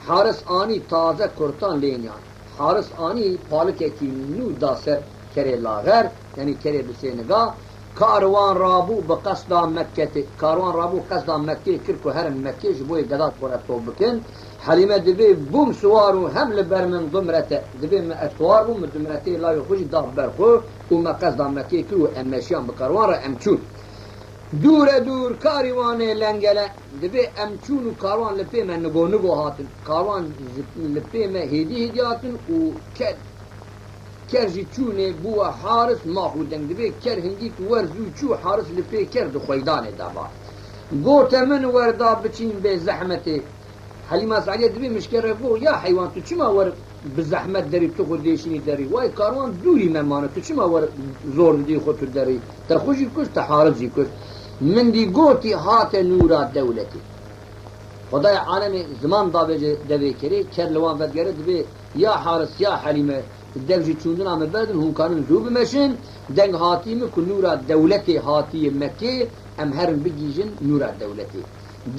Haris anî taze kurtan lêniyan. Haris anî palikekî nû da ser kerê laxer, yanî kerê bi sê niga. Karwan rabû bi qesda Mekketê. Karwan rabû qesda Mekkê kir ku herin Mekkê ji bo yê geda xwe re top bikin. Helîme dibê bûm siwar û hem li ber min dumrete. Dibê min ez siwar bûm, min dumretê lawê xwe jî da ber xwe û me qesda Mekkê kir û em meşiyan bi karwan re em çûn. Dûre dûr karîwanê lengele. Dibê em çûn û karwan li pê me nigo nigo hatin. Karwan ji, li pê me hêdî hêdî hatin û ker, ker jî çûnê bûwe Haris max û deng. Dibê ker hingî ku wer zû çû, Haris li pê ker di xweydanê de ba. Gote min, wer da biçîn bê zehmetê. Helîma Seediye dibê min ji ker re got, ya heywan, tu çima wer bi zehmet derî, tu xwe dêşînî derî? Way karwan dûrî me mane, tu çima wer zor didî xwe tu derî? Te xwe jî kuşt, te Haris jî kuşt. Min dî gotî, hate nûra dewletê. Xwedayê alemê ziman davêje devê kerê, ker li wan vedigere dibê, ya Haris, ya Helîme, dev ji çûndina min berdin, hûn karin zû bimeşin, deng hatî min ku nûra dewletê hatiye Mekkê, em herin bigihîjin nûra dewletê.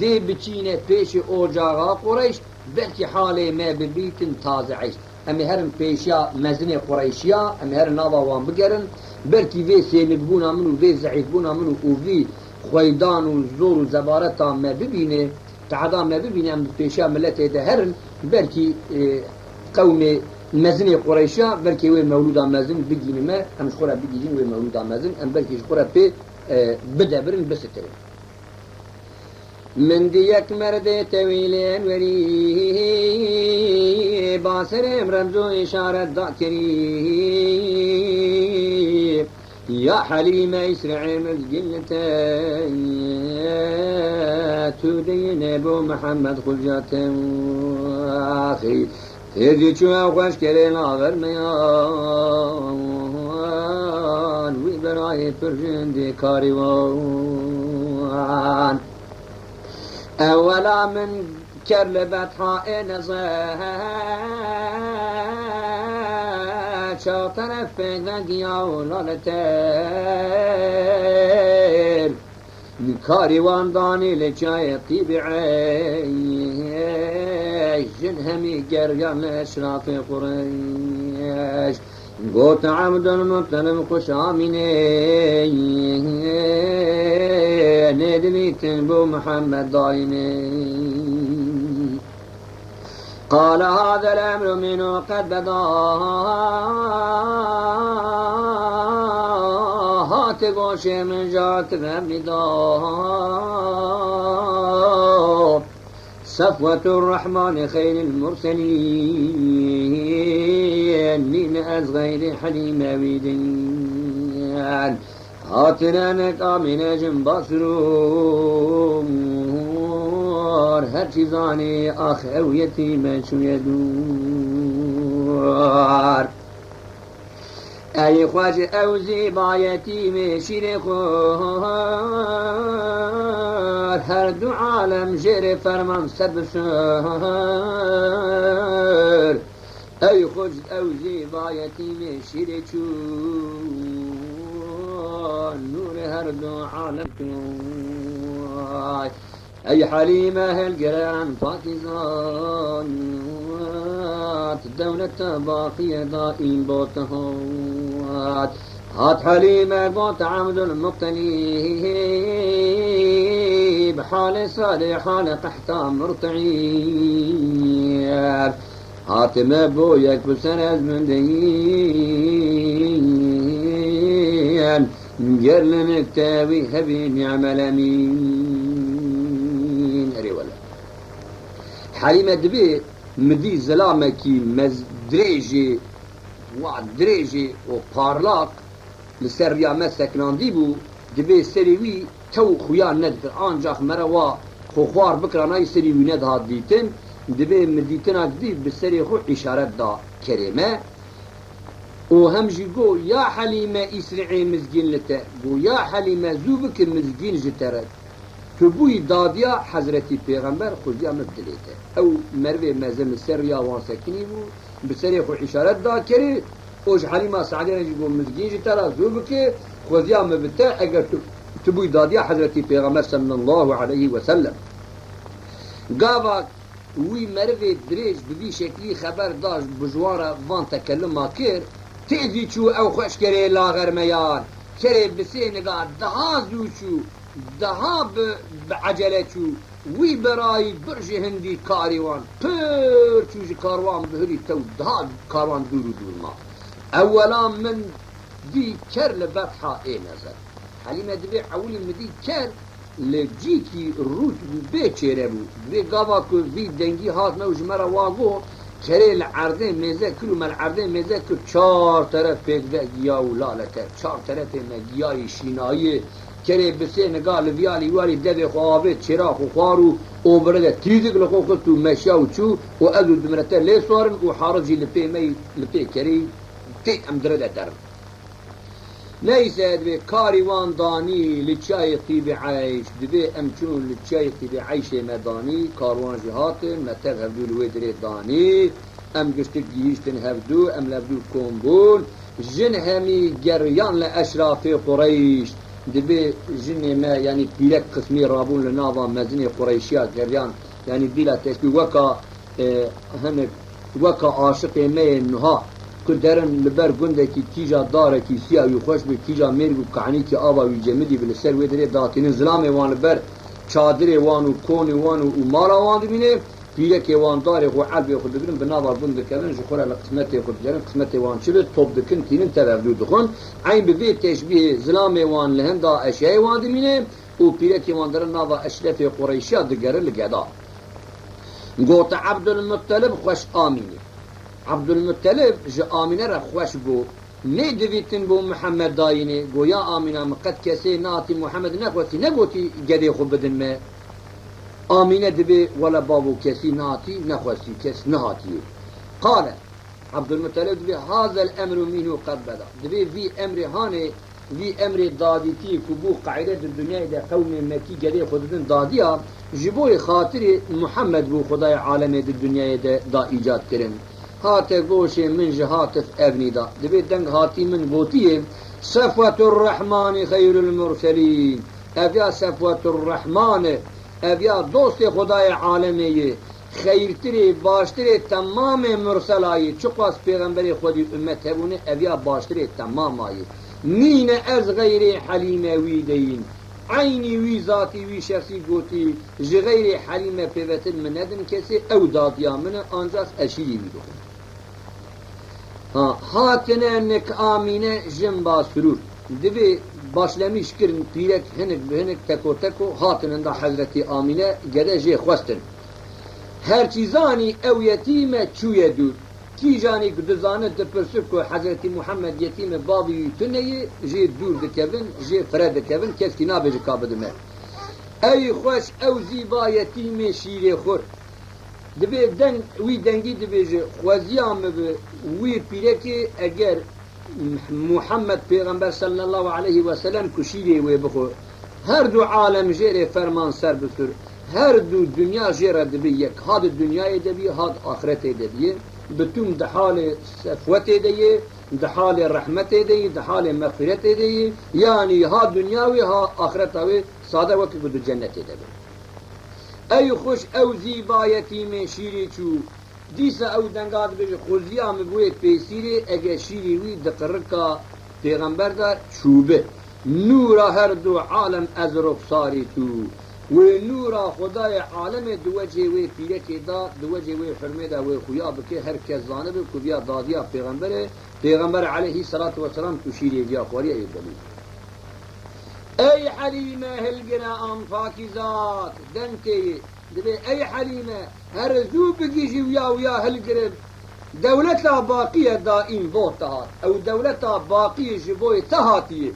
Dê biçîne pêşê ocaxa Qureyş, belkî halê me bibîtin taze eyş. Em ê herin pêşiya mezinê Qureyşiya, em ê herin nava wan bigerin. Belkî vê sênikbûna min û vê zeîfbûna min û, û vî xweydan û zor û zebareta me bibîne, tehda me bibîne, em bi pêşiya miletê de herin. Belkî, e, qewmê mezinê Qureyşa, belkî wê mewlûda mezin bigînime, em ji xwe re bigihîjin wê mewlûda mezin, em belkî ji xwe re pê, e, bidebirin, bisikirin. Min dî yek merdê tewîlê Enwerî, ba serê min remz û îşaret da kirî. Ya Helîme îsrê mizgîn li te, tu diyine bo Mihemed xulca te axî. Têzî çû ew xweşkerê laxer meyan, wî birayê pir jindî karî wan. Ewela min ker li betha ê neze, çar teref pêk vegiya û lale ter. Karî wan danî li çayê Tîbî Eyş, jin hemî geriyan li eşrafê Qureyş. Got Ebdulmuttalib xweş amînê, nêdibîtin bo Mihemed dayînê. قال هذا الأمر منه قد بدا، هات goşê min jat ve nida. صفوة الرحمن خير المرسلين، nîne ez xeyrê Helîme wî din. Hatine nek Amîne jin basrûr, her çî zanî ax ew yetîme çûye dûr. Ey xweş ew zîba yetîmê şîrê xwar, her du alem jêrê ferman ser bi ser. Ey xweş ew zîba yetîmê şîrê çû, nûrê her du alem çû. Ey Helîme hilgiran pakîzan, dewleta baqiye daîm bo te hat. Hat Helîme got Ebdulmuttalib, halê salê halê qehta murteîb. Hatime bo yek bi ser ez min deyîn, ger li nik te wî hebî nî'mel emîn. Erê wele. Helîme dibê mi dî zilamekî mez-, dirêjê, wa dirêjê û parlaq li ser riya me sekinandî bû, dibê serê wî tew xuya nedikir, ancax mere wa xwe xwar bikira nayê serê wî nedihat dîtin, dibê mi dîtinak dî bi serê xwe îşaret da kerê me û hem jî got, ya Helîme îsri'ê mizgîn li te, got, ya Helîme zû bike mizgîn ji te re. Tu bûyî dadiya Hezretî Pêxember, xweziya min bi dilê te. Ew merivê mezin li ser riya wan sekinî bû, bi serê xwe îşaret da kerê û ji Helîma Se'dî re jî got, mizgîn ji te re zû bike, xweziya min bi te, eger tu, tu bûyî dadiya Hezretî Pêxember sallallahu aleyhi ve sellem. Gava wî merivê dirêj bi vî şeklî xeber da bi ji wan re van tekeluma kir, têzî çû ew xweşkerê laxer meyan, kerê bi sê niga daha zû çû, daha bi, bi ecele çû, wî birayî bir ji hindî karî wan pir çû ji karwan bihurî tew daha karwan dûr û dûr ma. Ewela min dî ker li betha ê nezer. Helîme dibê ewilî min dî ker li cîkî rût bû, bê çêre bû. Dibê gava ku vî dengî hat me û ji me re wa got, kerê li erdê mêze kir û me li erdê mêze kir çar teref pêk ve giya û lale ker. Çar terefê me giyayê şînayiyê, kerê bi sê niga li viyalî walî devê xwe avêt, çêra xwe xwar û obire de tîzik li xwe xist û meşiya û çû û ez û dimire te lê swarin û harif jî li pê me yî, li pê kerê yî tê em dire de derin. Neyse, divê karî wan danî li çiyayê Tîbî Eyş. Divê em çûn li çiyayê Tîbî Eyşê me danî, karwan jî hatin, me tev hevdû li wê dirê danî. Em giştik gihîştin hevdû, em li hevdû kom bûn. Jin hemî geriyan li eşrafê Qureyş. Divê jinê me, yanî pîrek qismî rabûn li nava mezinê Qureyşiya geriyan. Yanî dîla teşbîh weka e, hinek weka aşiqê me yê nuha ku derin li ber gundekî kîja darekî siya wî xweş bi, kîja mêr bû kahnîkî ava wî cemidî bi li ser wê dirê datînin zilamê wan li ber çadirê wan û konê wan û, û mala wan dibîne. Pîrekê wan darê xwe, erbê xwe digirin, bi nava gund dikevin, ji xwe re li qismetê xwe digerin, qismetê wan çi be, top dikin, tînin, tev hevdû dixwin. Eyn bi vê teşbîhê zilamê wan li hinda eşyayê wan dimîne û pîrekê wan dirin nava eşrefê Qureyşiya digerin li geda. Gote Ebdulmuttelib xweş Amînê. Ebdulmuttelib ji Amîne re xweş bû. Nêdivîtin bo Mihemed dayînê, go ya Amîna, min qet kesê nehatî Mihemed nexwestî, negotî gedê xwe bidin me. Amîne dibê, wele bavo, kesî nehatî, nexwestî, kes nehatiye. Qale, Ebdulmutelib dibê, hazel emru minhu qed beda. Dibê vî emrê hanê, vî emrê dadîtiyê ku bû qaîde di dinyayê de qewmê Mekkî gedê xwe didin dadiya, ji bo yê xatirê Mihemed bû Xwedayê alemê di dinyayê de da îcad kirin. Hate goşê min ji hatif evnî da. Dibê deng hatî min gotiye, Sefwetur Rehmanî xeyrul murselîn. Ev ya Sefwetur Rehman e. Ev ya dostê Xwedayê alemê ye. Xeyrtirê, baştirê temamê murselayê. Çiqas pêxemberê Xwedî ummet hebûne, ev ya baştirê temama ye. Nîne ez xeyrê Helîme wî deyîn. Eynî wî zatî, wî şexsî gotî, ji xeyrê Helîme pêvetin min nedin kesê, ew dadiya min e, ancax ez şîrî wî dixwim. Ha, hatine nik Amîne jin ba sirûr. Divê başlemîş kirin pîrek hinik bi hinik teko teko hatin hinda Hezretî Amîne gede jê xwestin. Her çî zanî ew yetîm e çûye dûr. Kîjanî ku dizane dipirse ku Hezretî Muhammed yetîmê bavî wî tune ye, jê dûr dikevin, jê fire dikevin, keskî nabêje ka bidime. Ey xweş ew zîba yetîmê şîrê xur. Dibê deng, wî dengî dibêje, xweziya min bi wî pîrekê eger Muhammed Pêxember sallallahu aleyhi ve sellem ku şîrê wê bixwe, her du alem jê rê ferman ser bisur, her du dinya jê re dibe yek, ha di dinyayê de bî, ha di axiretê de bî, bi tûm di halê sefwetê de ye, di halê rehmetê de ye, di halê mexfiretê de ye, yanî ha dinya wê, ha axireta wê, sade weke ku di cennetê de be. Ey xweş ew zîba yetîmê şîrê çû, Dîsa ew denga dibêje, xweziya min bi wê pêsîrê, eger şîrê wî di qirika pêxember de çûbi. Nûra her du alem ez ruxsarê tu. Wê nûra Xwedayê alemê di wecê wê pîrekê de, di wecê wê hurmê de wê xuya bike, her kes zanibe ku viya dadiya pêxember e, pêxember aleyhî selatu weselam tu şîrê viya xwariye ê belê. Ey Helîme, hilgire an pakîzat, deng tê yê. Dibê, ey Helîme, here zû bigihîjî wiya wiya hilgire. Dewleta baqî ye daîm bo te hat. Ew dewleta baqî ji bo yê te hatiye.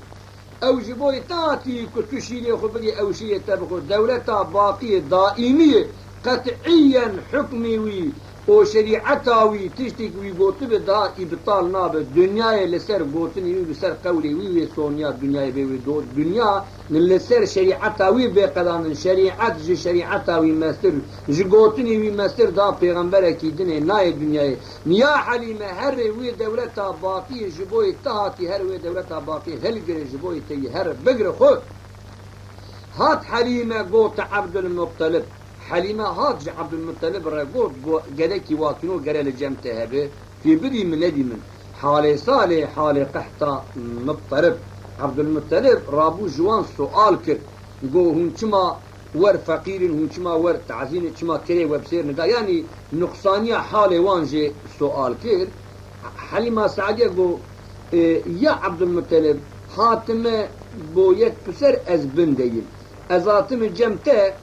Ew ji bo yê te hatiye ku tu şîrê xwe bidî, ew şîrê te bixwe. Dewleta baqî ye, daîmî ye. Qet'iyen hukmê wî û şerîeta wî, tiştê ku wî gotibe, daha îbtal nabe. Dinyayê li ser gotinê wî, li ser qewlê wî wê sonya dinyayê bê wê do-, dinya li ser şerîeta wî bê qedanin. Şerîet ji şerîeta wî mestir, ji gotinê wî mestir, daha pêxemberekî dinê nayê dinyayê. Ya Helîme, herê wê dewleta baqiyê ji bo yê te hatî, her wê dewleta baqiyê hilgire ji bo yê te yî here bigire xwe. Hat Helîme gote Ebdulmuttelib. Helîme hat ji Ebdulmuttelib re got, go-, gerekî watino gere li cem te hebe, tu yê bidî min nedî min. Halê salê, halê qehta Muttelib. Ebdulmuttelib rabû ji wan sual kir. Go, hûn çima wer feqîr in, hûn çima wer tazîn in, çima kerê we bi sêr nida? Yanî nuqsaniya halê wan jê sual kir. Helîma Seediye go, e, ya Ebdulmuttelib, hatime bo yek piser ez bin deyim. Ez hatime cem te,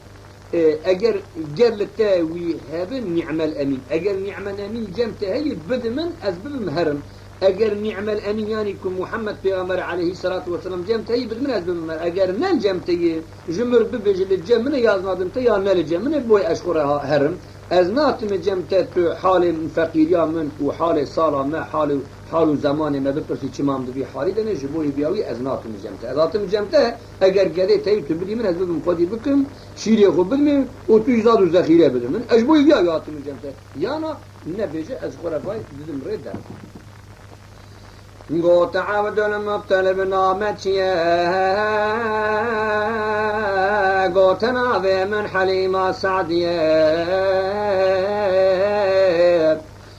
e, eger ger li te wî hebin, nî'mel emîn. Eger nî'mel emîn cem te heye, bide min, ez bibim herim. Eger nî'mel emîn, yanî ku Muhammed Pêxember aleyhisselatu vesselam cem te heye, bide min, ez bibim herim. Eger ne cem te ye, ji mir bibêje li cem min e, ya ez nadim te, ya ne li cem min e, boy ez xwe re ha-, herim. Ez natime cem te, tu halê feqîriya min û halê sala me, halê, hal û zemanê me bipirsî, çima em di vî halî de ne, ji bo yê viya wî ez natime cem te. Ez hatime cem te, eger gedê te yî tu bidî min, ez bibim xwedî bikim, şîrê xwe bidimê û tu jî zad û zexîre bidî min. Ez ji bo yê viya wî hatime cem te. Yana nebêje, ez xwe re vay didim rê der. Gote Ebdulmuttelib name çi ye? Gote navê min Helîma Seediye.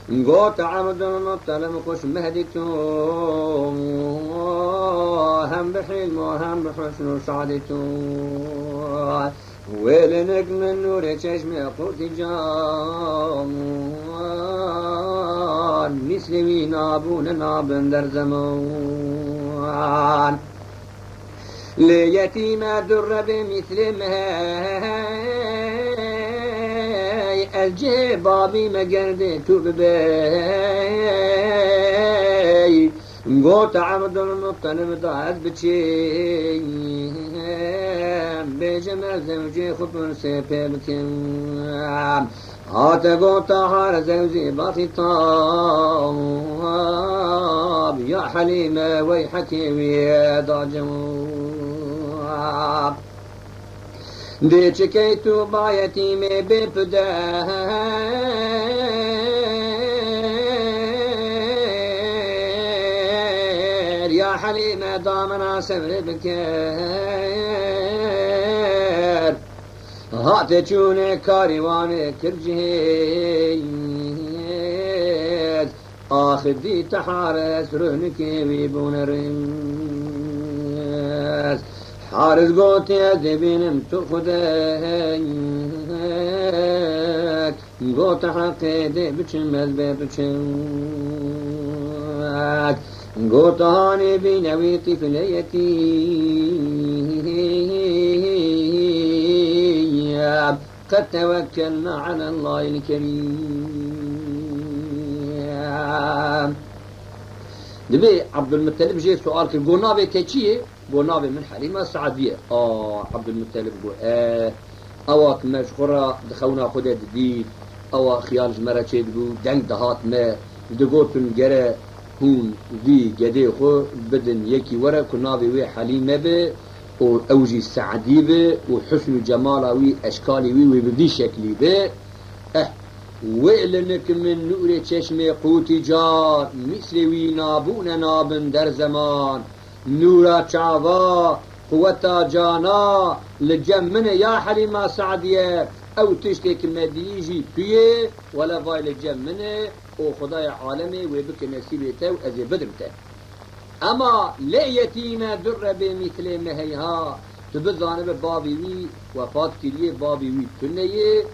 Gote Ebdulmuttelib xweş Mehdî tu, hem bi hîlm û hem bi husn û şadî tu. Wêlinik min nûrê çeşmê qûtî can, mîslê wî nabûne nabin der zeman. Lê yetîme durre bê mîslê me hey, ez cihê babî me gerdê tu bibey. Gote Ebdulmuttalib da ez biçim, bêjim ez zewcê xwe pirsê pê bikim. Hate gote Haris zewcê baxî tab, ya Helîme wey hekê wî da cewab. Dê çi key tu ba yetîmê bê pider, ya Helîme da min a sevrê biker. Hate çûnê karîwanê kir cihêz. Ax dîte Haris ruhnikê wî bûne riz. Haris gotê ez dê bînim tu xudek. Gote heqê dê biçim ez bê biçim. Gote hanê bîne wî tîfilê yetîm. Qed tewekkelna alellahil kerîm. Dibê Ebdulmuttalib jê sual kir, got, navê te çi ye? Got, navê min Helîma Se'dî ye. A, Ebdulmuttalib got, e, ewa ku me ji xwe re di xewna xwe de didît, ewa xiyal ji me re çêdibû, deng dihat me, digotin gere hûn vî gedê xwe bidin yekî were ku navê wê Helîme be, û ew jî Se'dî bi û husn û cemala wî, eşkalê wî wê bi vî şeklî be. Eh, wê li nik min nûrê çeşmê qûtî car, mîsrê wî nabûne nabin der zeman. Nûra çava, quweta cana, li cem min e ya Helîma Se'diye, ew tiştê ki me diyî jî tu yê, wele vay li cem min e. û Xwedayê alemê wê bike nesîbê te û ez ê bidim te. Ema lê yetîme durre bê mîtilê me heyha, tu bizanibe bavî wî wefat kiriye, bavî wî tune ye,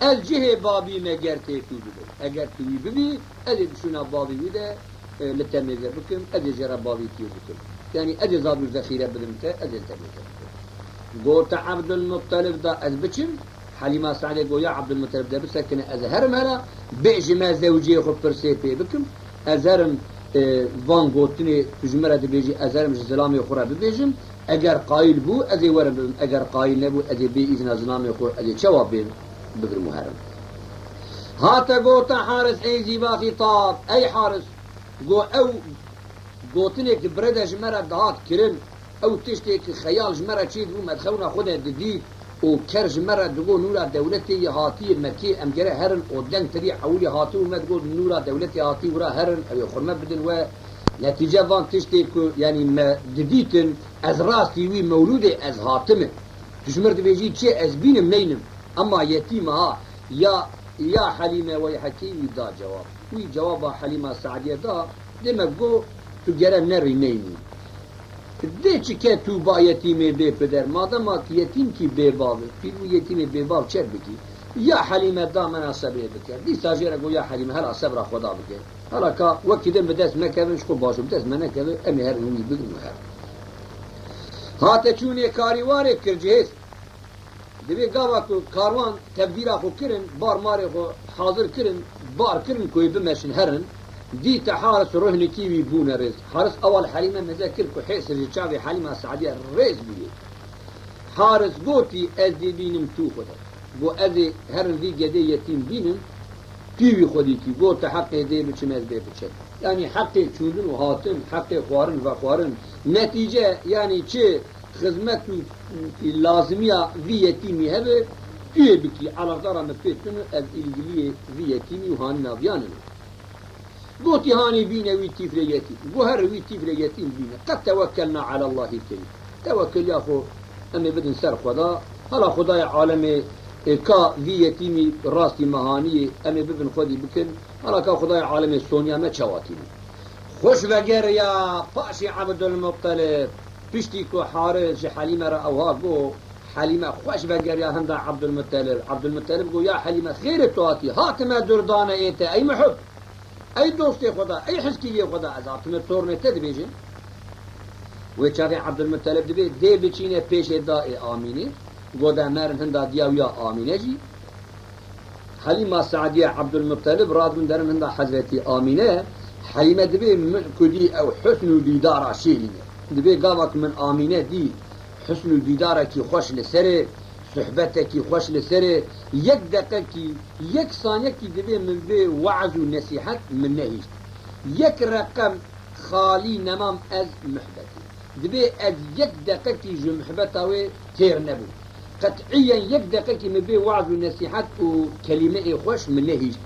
ez cihê babî me ger tê tu bibim. Eger tu wî bibî, ez ê di şûna bavî wî de, e, li te mêze bikim, ez ê jê re bavî tiyê bikim. Yanî ez ê zad û zexîre bidim te, ez ê li te mêze bikim. Gote Ebdulmuttalib da ez biçim, Helîma Se'dê got, ya Ebdulmutelib, de bisekine, ez ê herim here, bêjî me zewciyê xwe pirsê pê bikim, ez herim, e, van gotinê tu ji min re dibêjî, ez herim ji zilamê xwe re bibêjim, eger qayîl bû, ez ê werim bibim, eger qayîl nebû, ez ê bê îzna zilamê xwe, ez ê çawa bê bigirim û herim? Hate gote Haris, ey zîva xîtab, ey Haris, got, ew gotinê ki bire de ji me re dihat kirin, ew tiştê ki xeyal ji me re çêdibû, me di xewna xwe de didît û ker ji me re digot, nûra dewletê yê hatiyê Mekê, em gere herin û deng tevî ewilî hatibû, me digot, nûra dewletê hatî wira herin, ew ê xurme bidin we. Netîce van tiştê ku, yanî me didîtin, ez rastî wî mewlûdê ez hatime. Tu ji min re dibêjî çi, ez bînim neynim. Ema yetîm e ha, ya, ya Helîme wey hekî wî da cewab. Wî cewaba Helîma Se'diye da, demek got, tu gere nerî neynî. Dê çi ke tu ba yetîmê bê pider, madema ki yetîm kî bê bav e, pîr bû yetîmê bê bav çer bikî? Ya Helîme da mena sebrê biker. Dîsa jê re got, ya Helîme, hela sebra Xweda bike. Hela ka wekî din bi dest me kevin, ji xwe baş û bi dest me nekeve, em ê herin wî bigrin û herin. Hate çûnê karîwarê kir cihêz. Divê gava ku karwan tevdîra xwe kirin, bar marê xwe hazir kirin, bar kirin ku ê bimeşin herin, dîte Haris ruhnikî wî bûne rêz. Haris ewal Helîme mêze kir ku hêsir ji çavê Helîma Se'diye rêz bûye. Haris gotî, ez dê bînim tu xwe de. Got, ez ê herim vî gedê yetîm bînim, tu wî xwedî kî. Got, tu heqê dê biçim ez bê biçim. Yanî heqê çûndin û hatin, heqê xwarin vexwarin. Netîce, yanî çi xizmet û lazimiya vî yetîmî hebe, tu yê bikî, alaqdara me pê tune, ez îlgiliyê vî yetîmî û hanîna viyan im. Gotî, hanî bîne wî tîflê yetîm. Got, here wî tîflê yetîm bîne. Qed tewekkelna alallahî kerîm. Tewekeliya xwe em ê bidin ser Xweda. Hala Xwedayê alemê, e, ka vî yetîmî rastî me haniyê, em ê bibin xwedî bikin. Hala ka Xwedayê alemê soniya me çawa tîne. Xweş vegeriya paşê Ebdulmuttalib. Piştî ku Haris ji Helîme re ewha got, Helîme xweş vegeriya hinda Ebdulmutelib. Ebdulmutelib got, "Ya Helîme, xêrê tu hatî, hatime durdane ê te, ey muhib, ey dostê xwe da, ey hizkiriyê xwe da, ez hatime tornê te dibêjim." Wê çaxê Ebdulmutelib dibê, dê biçîne pêşê da ê Amînê, got, "De merin hinda diya wî ya Amîne jî." Helîma Sadiye Ebdulmutelib radibin derin hinda Hezretî Amîne. Helîme dibê min ku dî ew husn û dîdara şêrîn e. Dibê gava ku min Amîne dî, husn û dîdarekî xweş li ser e, suhbetekî xweş li ser e, yek deqekî, yek saniyekî dibê min vê weaz û nesîhet min nehîşt. Yek reqem xalî nemam ez muhbetê. Dibê ez yek deqekî ji muhbeta wê têr nebûm. Qet'iyen yek deqekî min bê weaz û nesîhet û kelîmeyê xweş min nehîşt.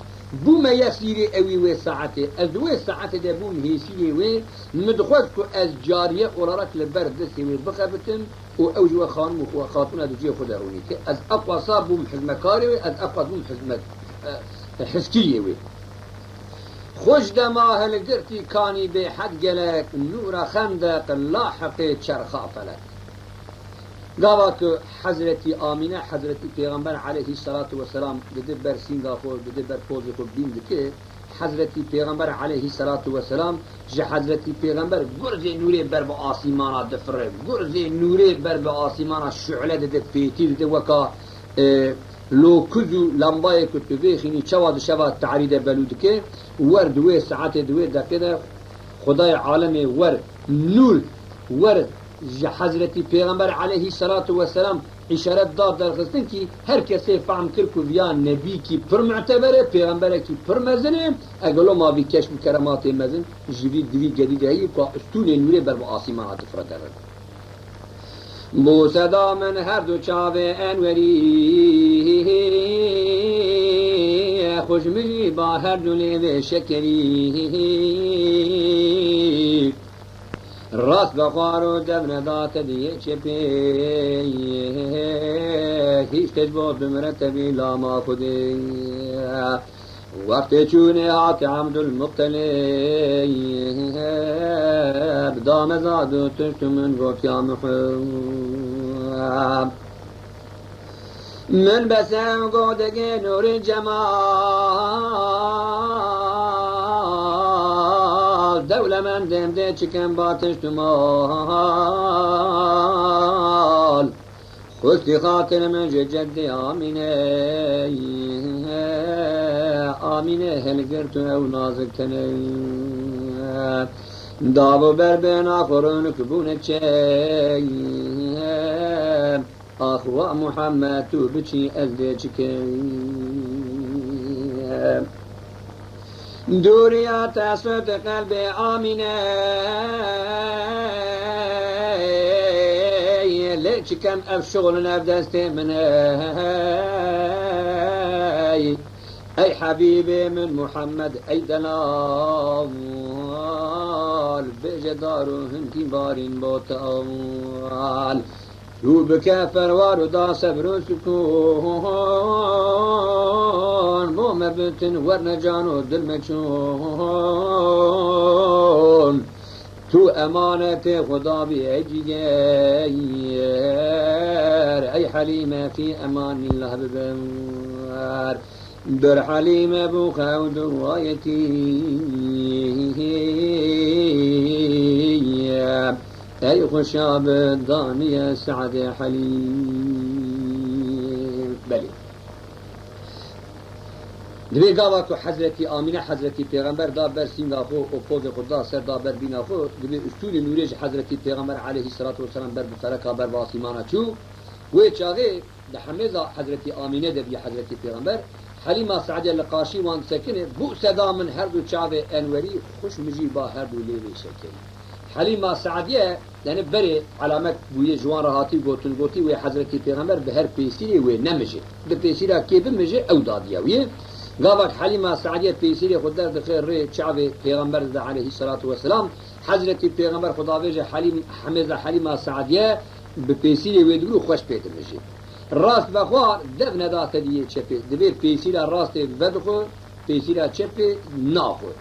Bûme yesîrê ewî wê saetê. Ez di wê saetê de bûm hêsîrê wê. Min dixwest ku ez cariye olarak li ber destê wê bixebitim û ew ji we xanim û xwe xatûna di cihê xwe de rûnî ke. Ez eqwasa bûm hizmekarê wê, ez eqwas bûm hizmet, e, hizkiriyê wê. Xweş dema hilgirtî kanî bêhed gelek, nûra xendeq, lahiqê çerxa felek. Gava ku Hezretî Amîne, Hezretî Pêxember aleyhisselatu vesselam dide ber sînga xwe, dide ber pozê xwe bîn dike, Hezretî Pêxember aleyhisselatu vesselam ji Hezretî Pêxember gurzê nûrê ber bi asîmana difire, gurzê nûrê ber bi asîmana şu'le dide, pêtî dide weka, e, lokuz û lembayê ku tu vêxînî çawa di şeva tarî de belû dike, wer di wê saetê, di wê deqê de Xwedayê alemê wer nûr, wer ji Hezretî Pêxember aleyhisselatu vesselam îşaret da derxistin kî her kesê fehm kir ku viya nebîkî pir muteber e, pêxemberekî pir mezin e, egelo ma vî keşf û kerematê mezin ji vî divî gedî de heyî ku stûnê nûrê ber bi asîmana difire derin. Bû seda min her du çavê Enwerî, xweş min jî ba her du lêvê şekerî. Rast be xwar û dev neda te diyê çepê, hîç te ji bo bimire te bî lama Xwedê. Wextê çûnê hatî Ebdulmutelib, dameza du tişt û min got ya Muhib. Min besev got degê nûrê cemal, dewlemendê dê çikem ba tişt û mal. Xwestî xatir min ji ceddê Amîne, Amîne hilgirt û ew nazik tene. Dav û ber bêna xwe rûnik bûne çe. Ax wa Muhammed, tu biçî ez dê çikim. Dûriya te sot qelbê Amîne, lê çikem ev şol û ev destê min e. Ey Habîbê min Muhammed, ey delal, bêje dar û hindî barîn bo te al. Tu bike ferwar û da sebr û sukun, bo me bitin werne can û dil me çûn. Tu emanetê Xuda bî ey cîger, ey Helîme fî emanîllah biber. Bir Helîme bû xew duwayetî, ey xweşa bi daniye Se'dê Helî. Belê. Dibê gava ku Hezretî Amîne Hezretî Pêxember da ber sînga xwe û pozê xwe da ser da ber bîna xwe, dibê ustûnê nûrê ji Hezretî Pêxember aleyhisselatu vesselam ber bi feleka ber bi asîmana çû. Wê çaxê Di hemêza Hezretî Amîne de bî Hezretî Pêxember, Helîma Seediye li qarşî wan disekine, bû seda min her du çavê Enwerî, xwişk min jî ba her du lêvê şekerî. Helîma Seediye, yani berê elamet bûye ji wan re hatî gotin, gotî wê Hezretî Pêxember bi her pêsîrê wê nemije. Bi pêsîra kê bimije, ew dadiya wê. Gavak Helîma Seediye pêsîrê xwe derdixe rê çavê Pêxember de aleyhisselatu vesselam, Hezretî Pêxember Xwedavêje Helîm, hemêza Helîma Seediye bi pêsîrê wê digir û xweş pê dimijê. Rast vexwar dev neda te diyê çepê. Divê pêsîra rastê vedixwe, pêsîra çepê naxwe.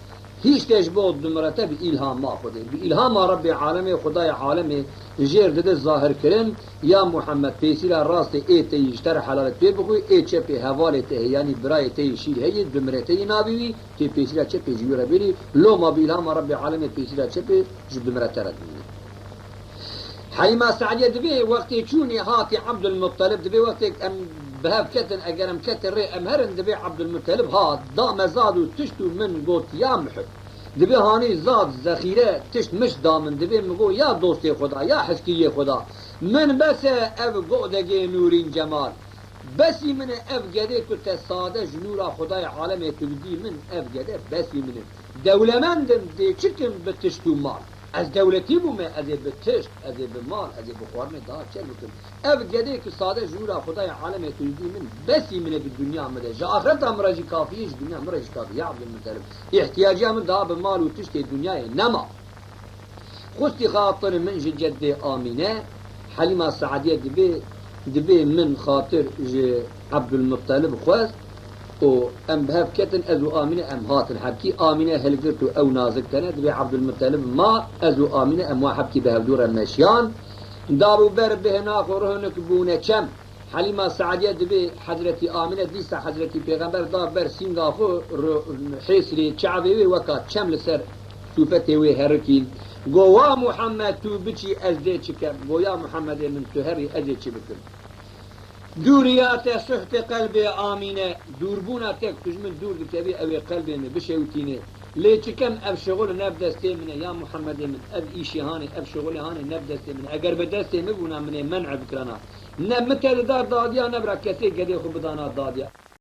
Hîştê ji bo dumrete bi îlhama Xwedê. Bi îlhama Rebbê alemê, Xwedayê alemê jêr dide zahir kirin, ya Muhammed, pêsîra rastê ê te yî ji te re helal e, tu yê bixwî, ê çepê hevalê te heye, yanî birayê te yî şîr heye, dumrê te yî nabî wî, tê pêsîra çepê ji wî re bêrî, loma bi îlhama Rebbê alemê pêsîra çepê ji dumrete re dimîne. Helîma Se'diye dibê wextê çûnê hatî Ebdulmuttalib, dibê wextê em bi hev ketin, eger em ketin rê em herin, dibê Ebdulmuttalib hat, da me zad û tişt û min got, ya Muhib. Dibê hanî zad, zexîre, tişt mişt da min, dibê min got, ya dostê Xweda, ya heskiyê Xweda. Min bes e ev godegê nûrîn cemal. Besî min e ev gedê ku te sade ji nûra Xwedayê alemê tu didî min, ev gede besî min e. Dewlemend im, dê çi kim bi tişt û mal? Ez dewletî bûme, ez ê bi tişt, ez ê bi mal, ez ê bi xwarinê daha çer bikim. Ev gedê ki sade ji nûra Xwedayê alemê tu didî min, besî min e di dinya min de. Ji axireta min re jî kafî ye, ji dinya min re jî kafî ye. Ya Ebdulmutelib, îhtiyaciya min daha bi mal û tiştê dinyayê nema. Xwistî xatir min ji ceddê Amîne, Helîma Se'diye dibê, dibê min xatir ji Ebdulmutelib xwest û em bi hev ketin, ez û Amîne em hatin hebkî. Amîne hilgirt û ew nazik tene, dibê Ebdulmutelib ma, ez û Amîne em wa hebkî bi hevdû re meşiyan. Dabû ber bihê naxo ruhinik bûne çem. Helîma Se'diye dibê Hezretî Amîne dîsa Hezretî Pêxember da ber sînga xwe ro-, hêsirê çavê wê weka çem li ser sûfetê wê herikîn. Go, wa Muhammed, tu biçî ez dê çi kem? Go, ya Muhammedê min, tu herî ez ê çi bikim? Dûriya te suhtê qelbê Amîne, dûrbûna te ku tu ji min dûr dikevî, ew ê qelbê min bişewitînê. Lê çi kem, ev şixul ne bi destê min e, ya Muhammedê min, ev îşê hanê, ev şixulê hanê ne bi destê min e. Eger bi destê min bûna, min ê men'e bikirana. Ne min te dida dadiya, ne bira kesê gedê xwe bidana dadiya.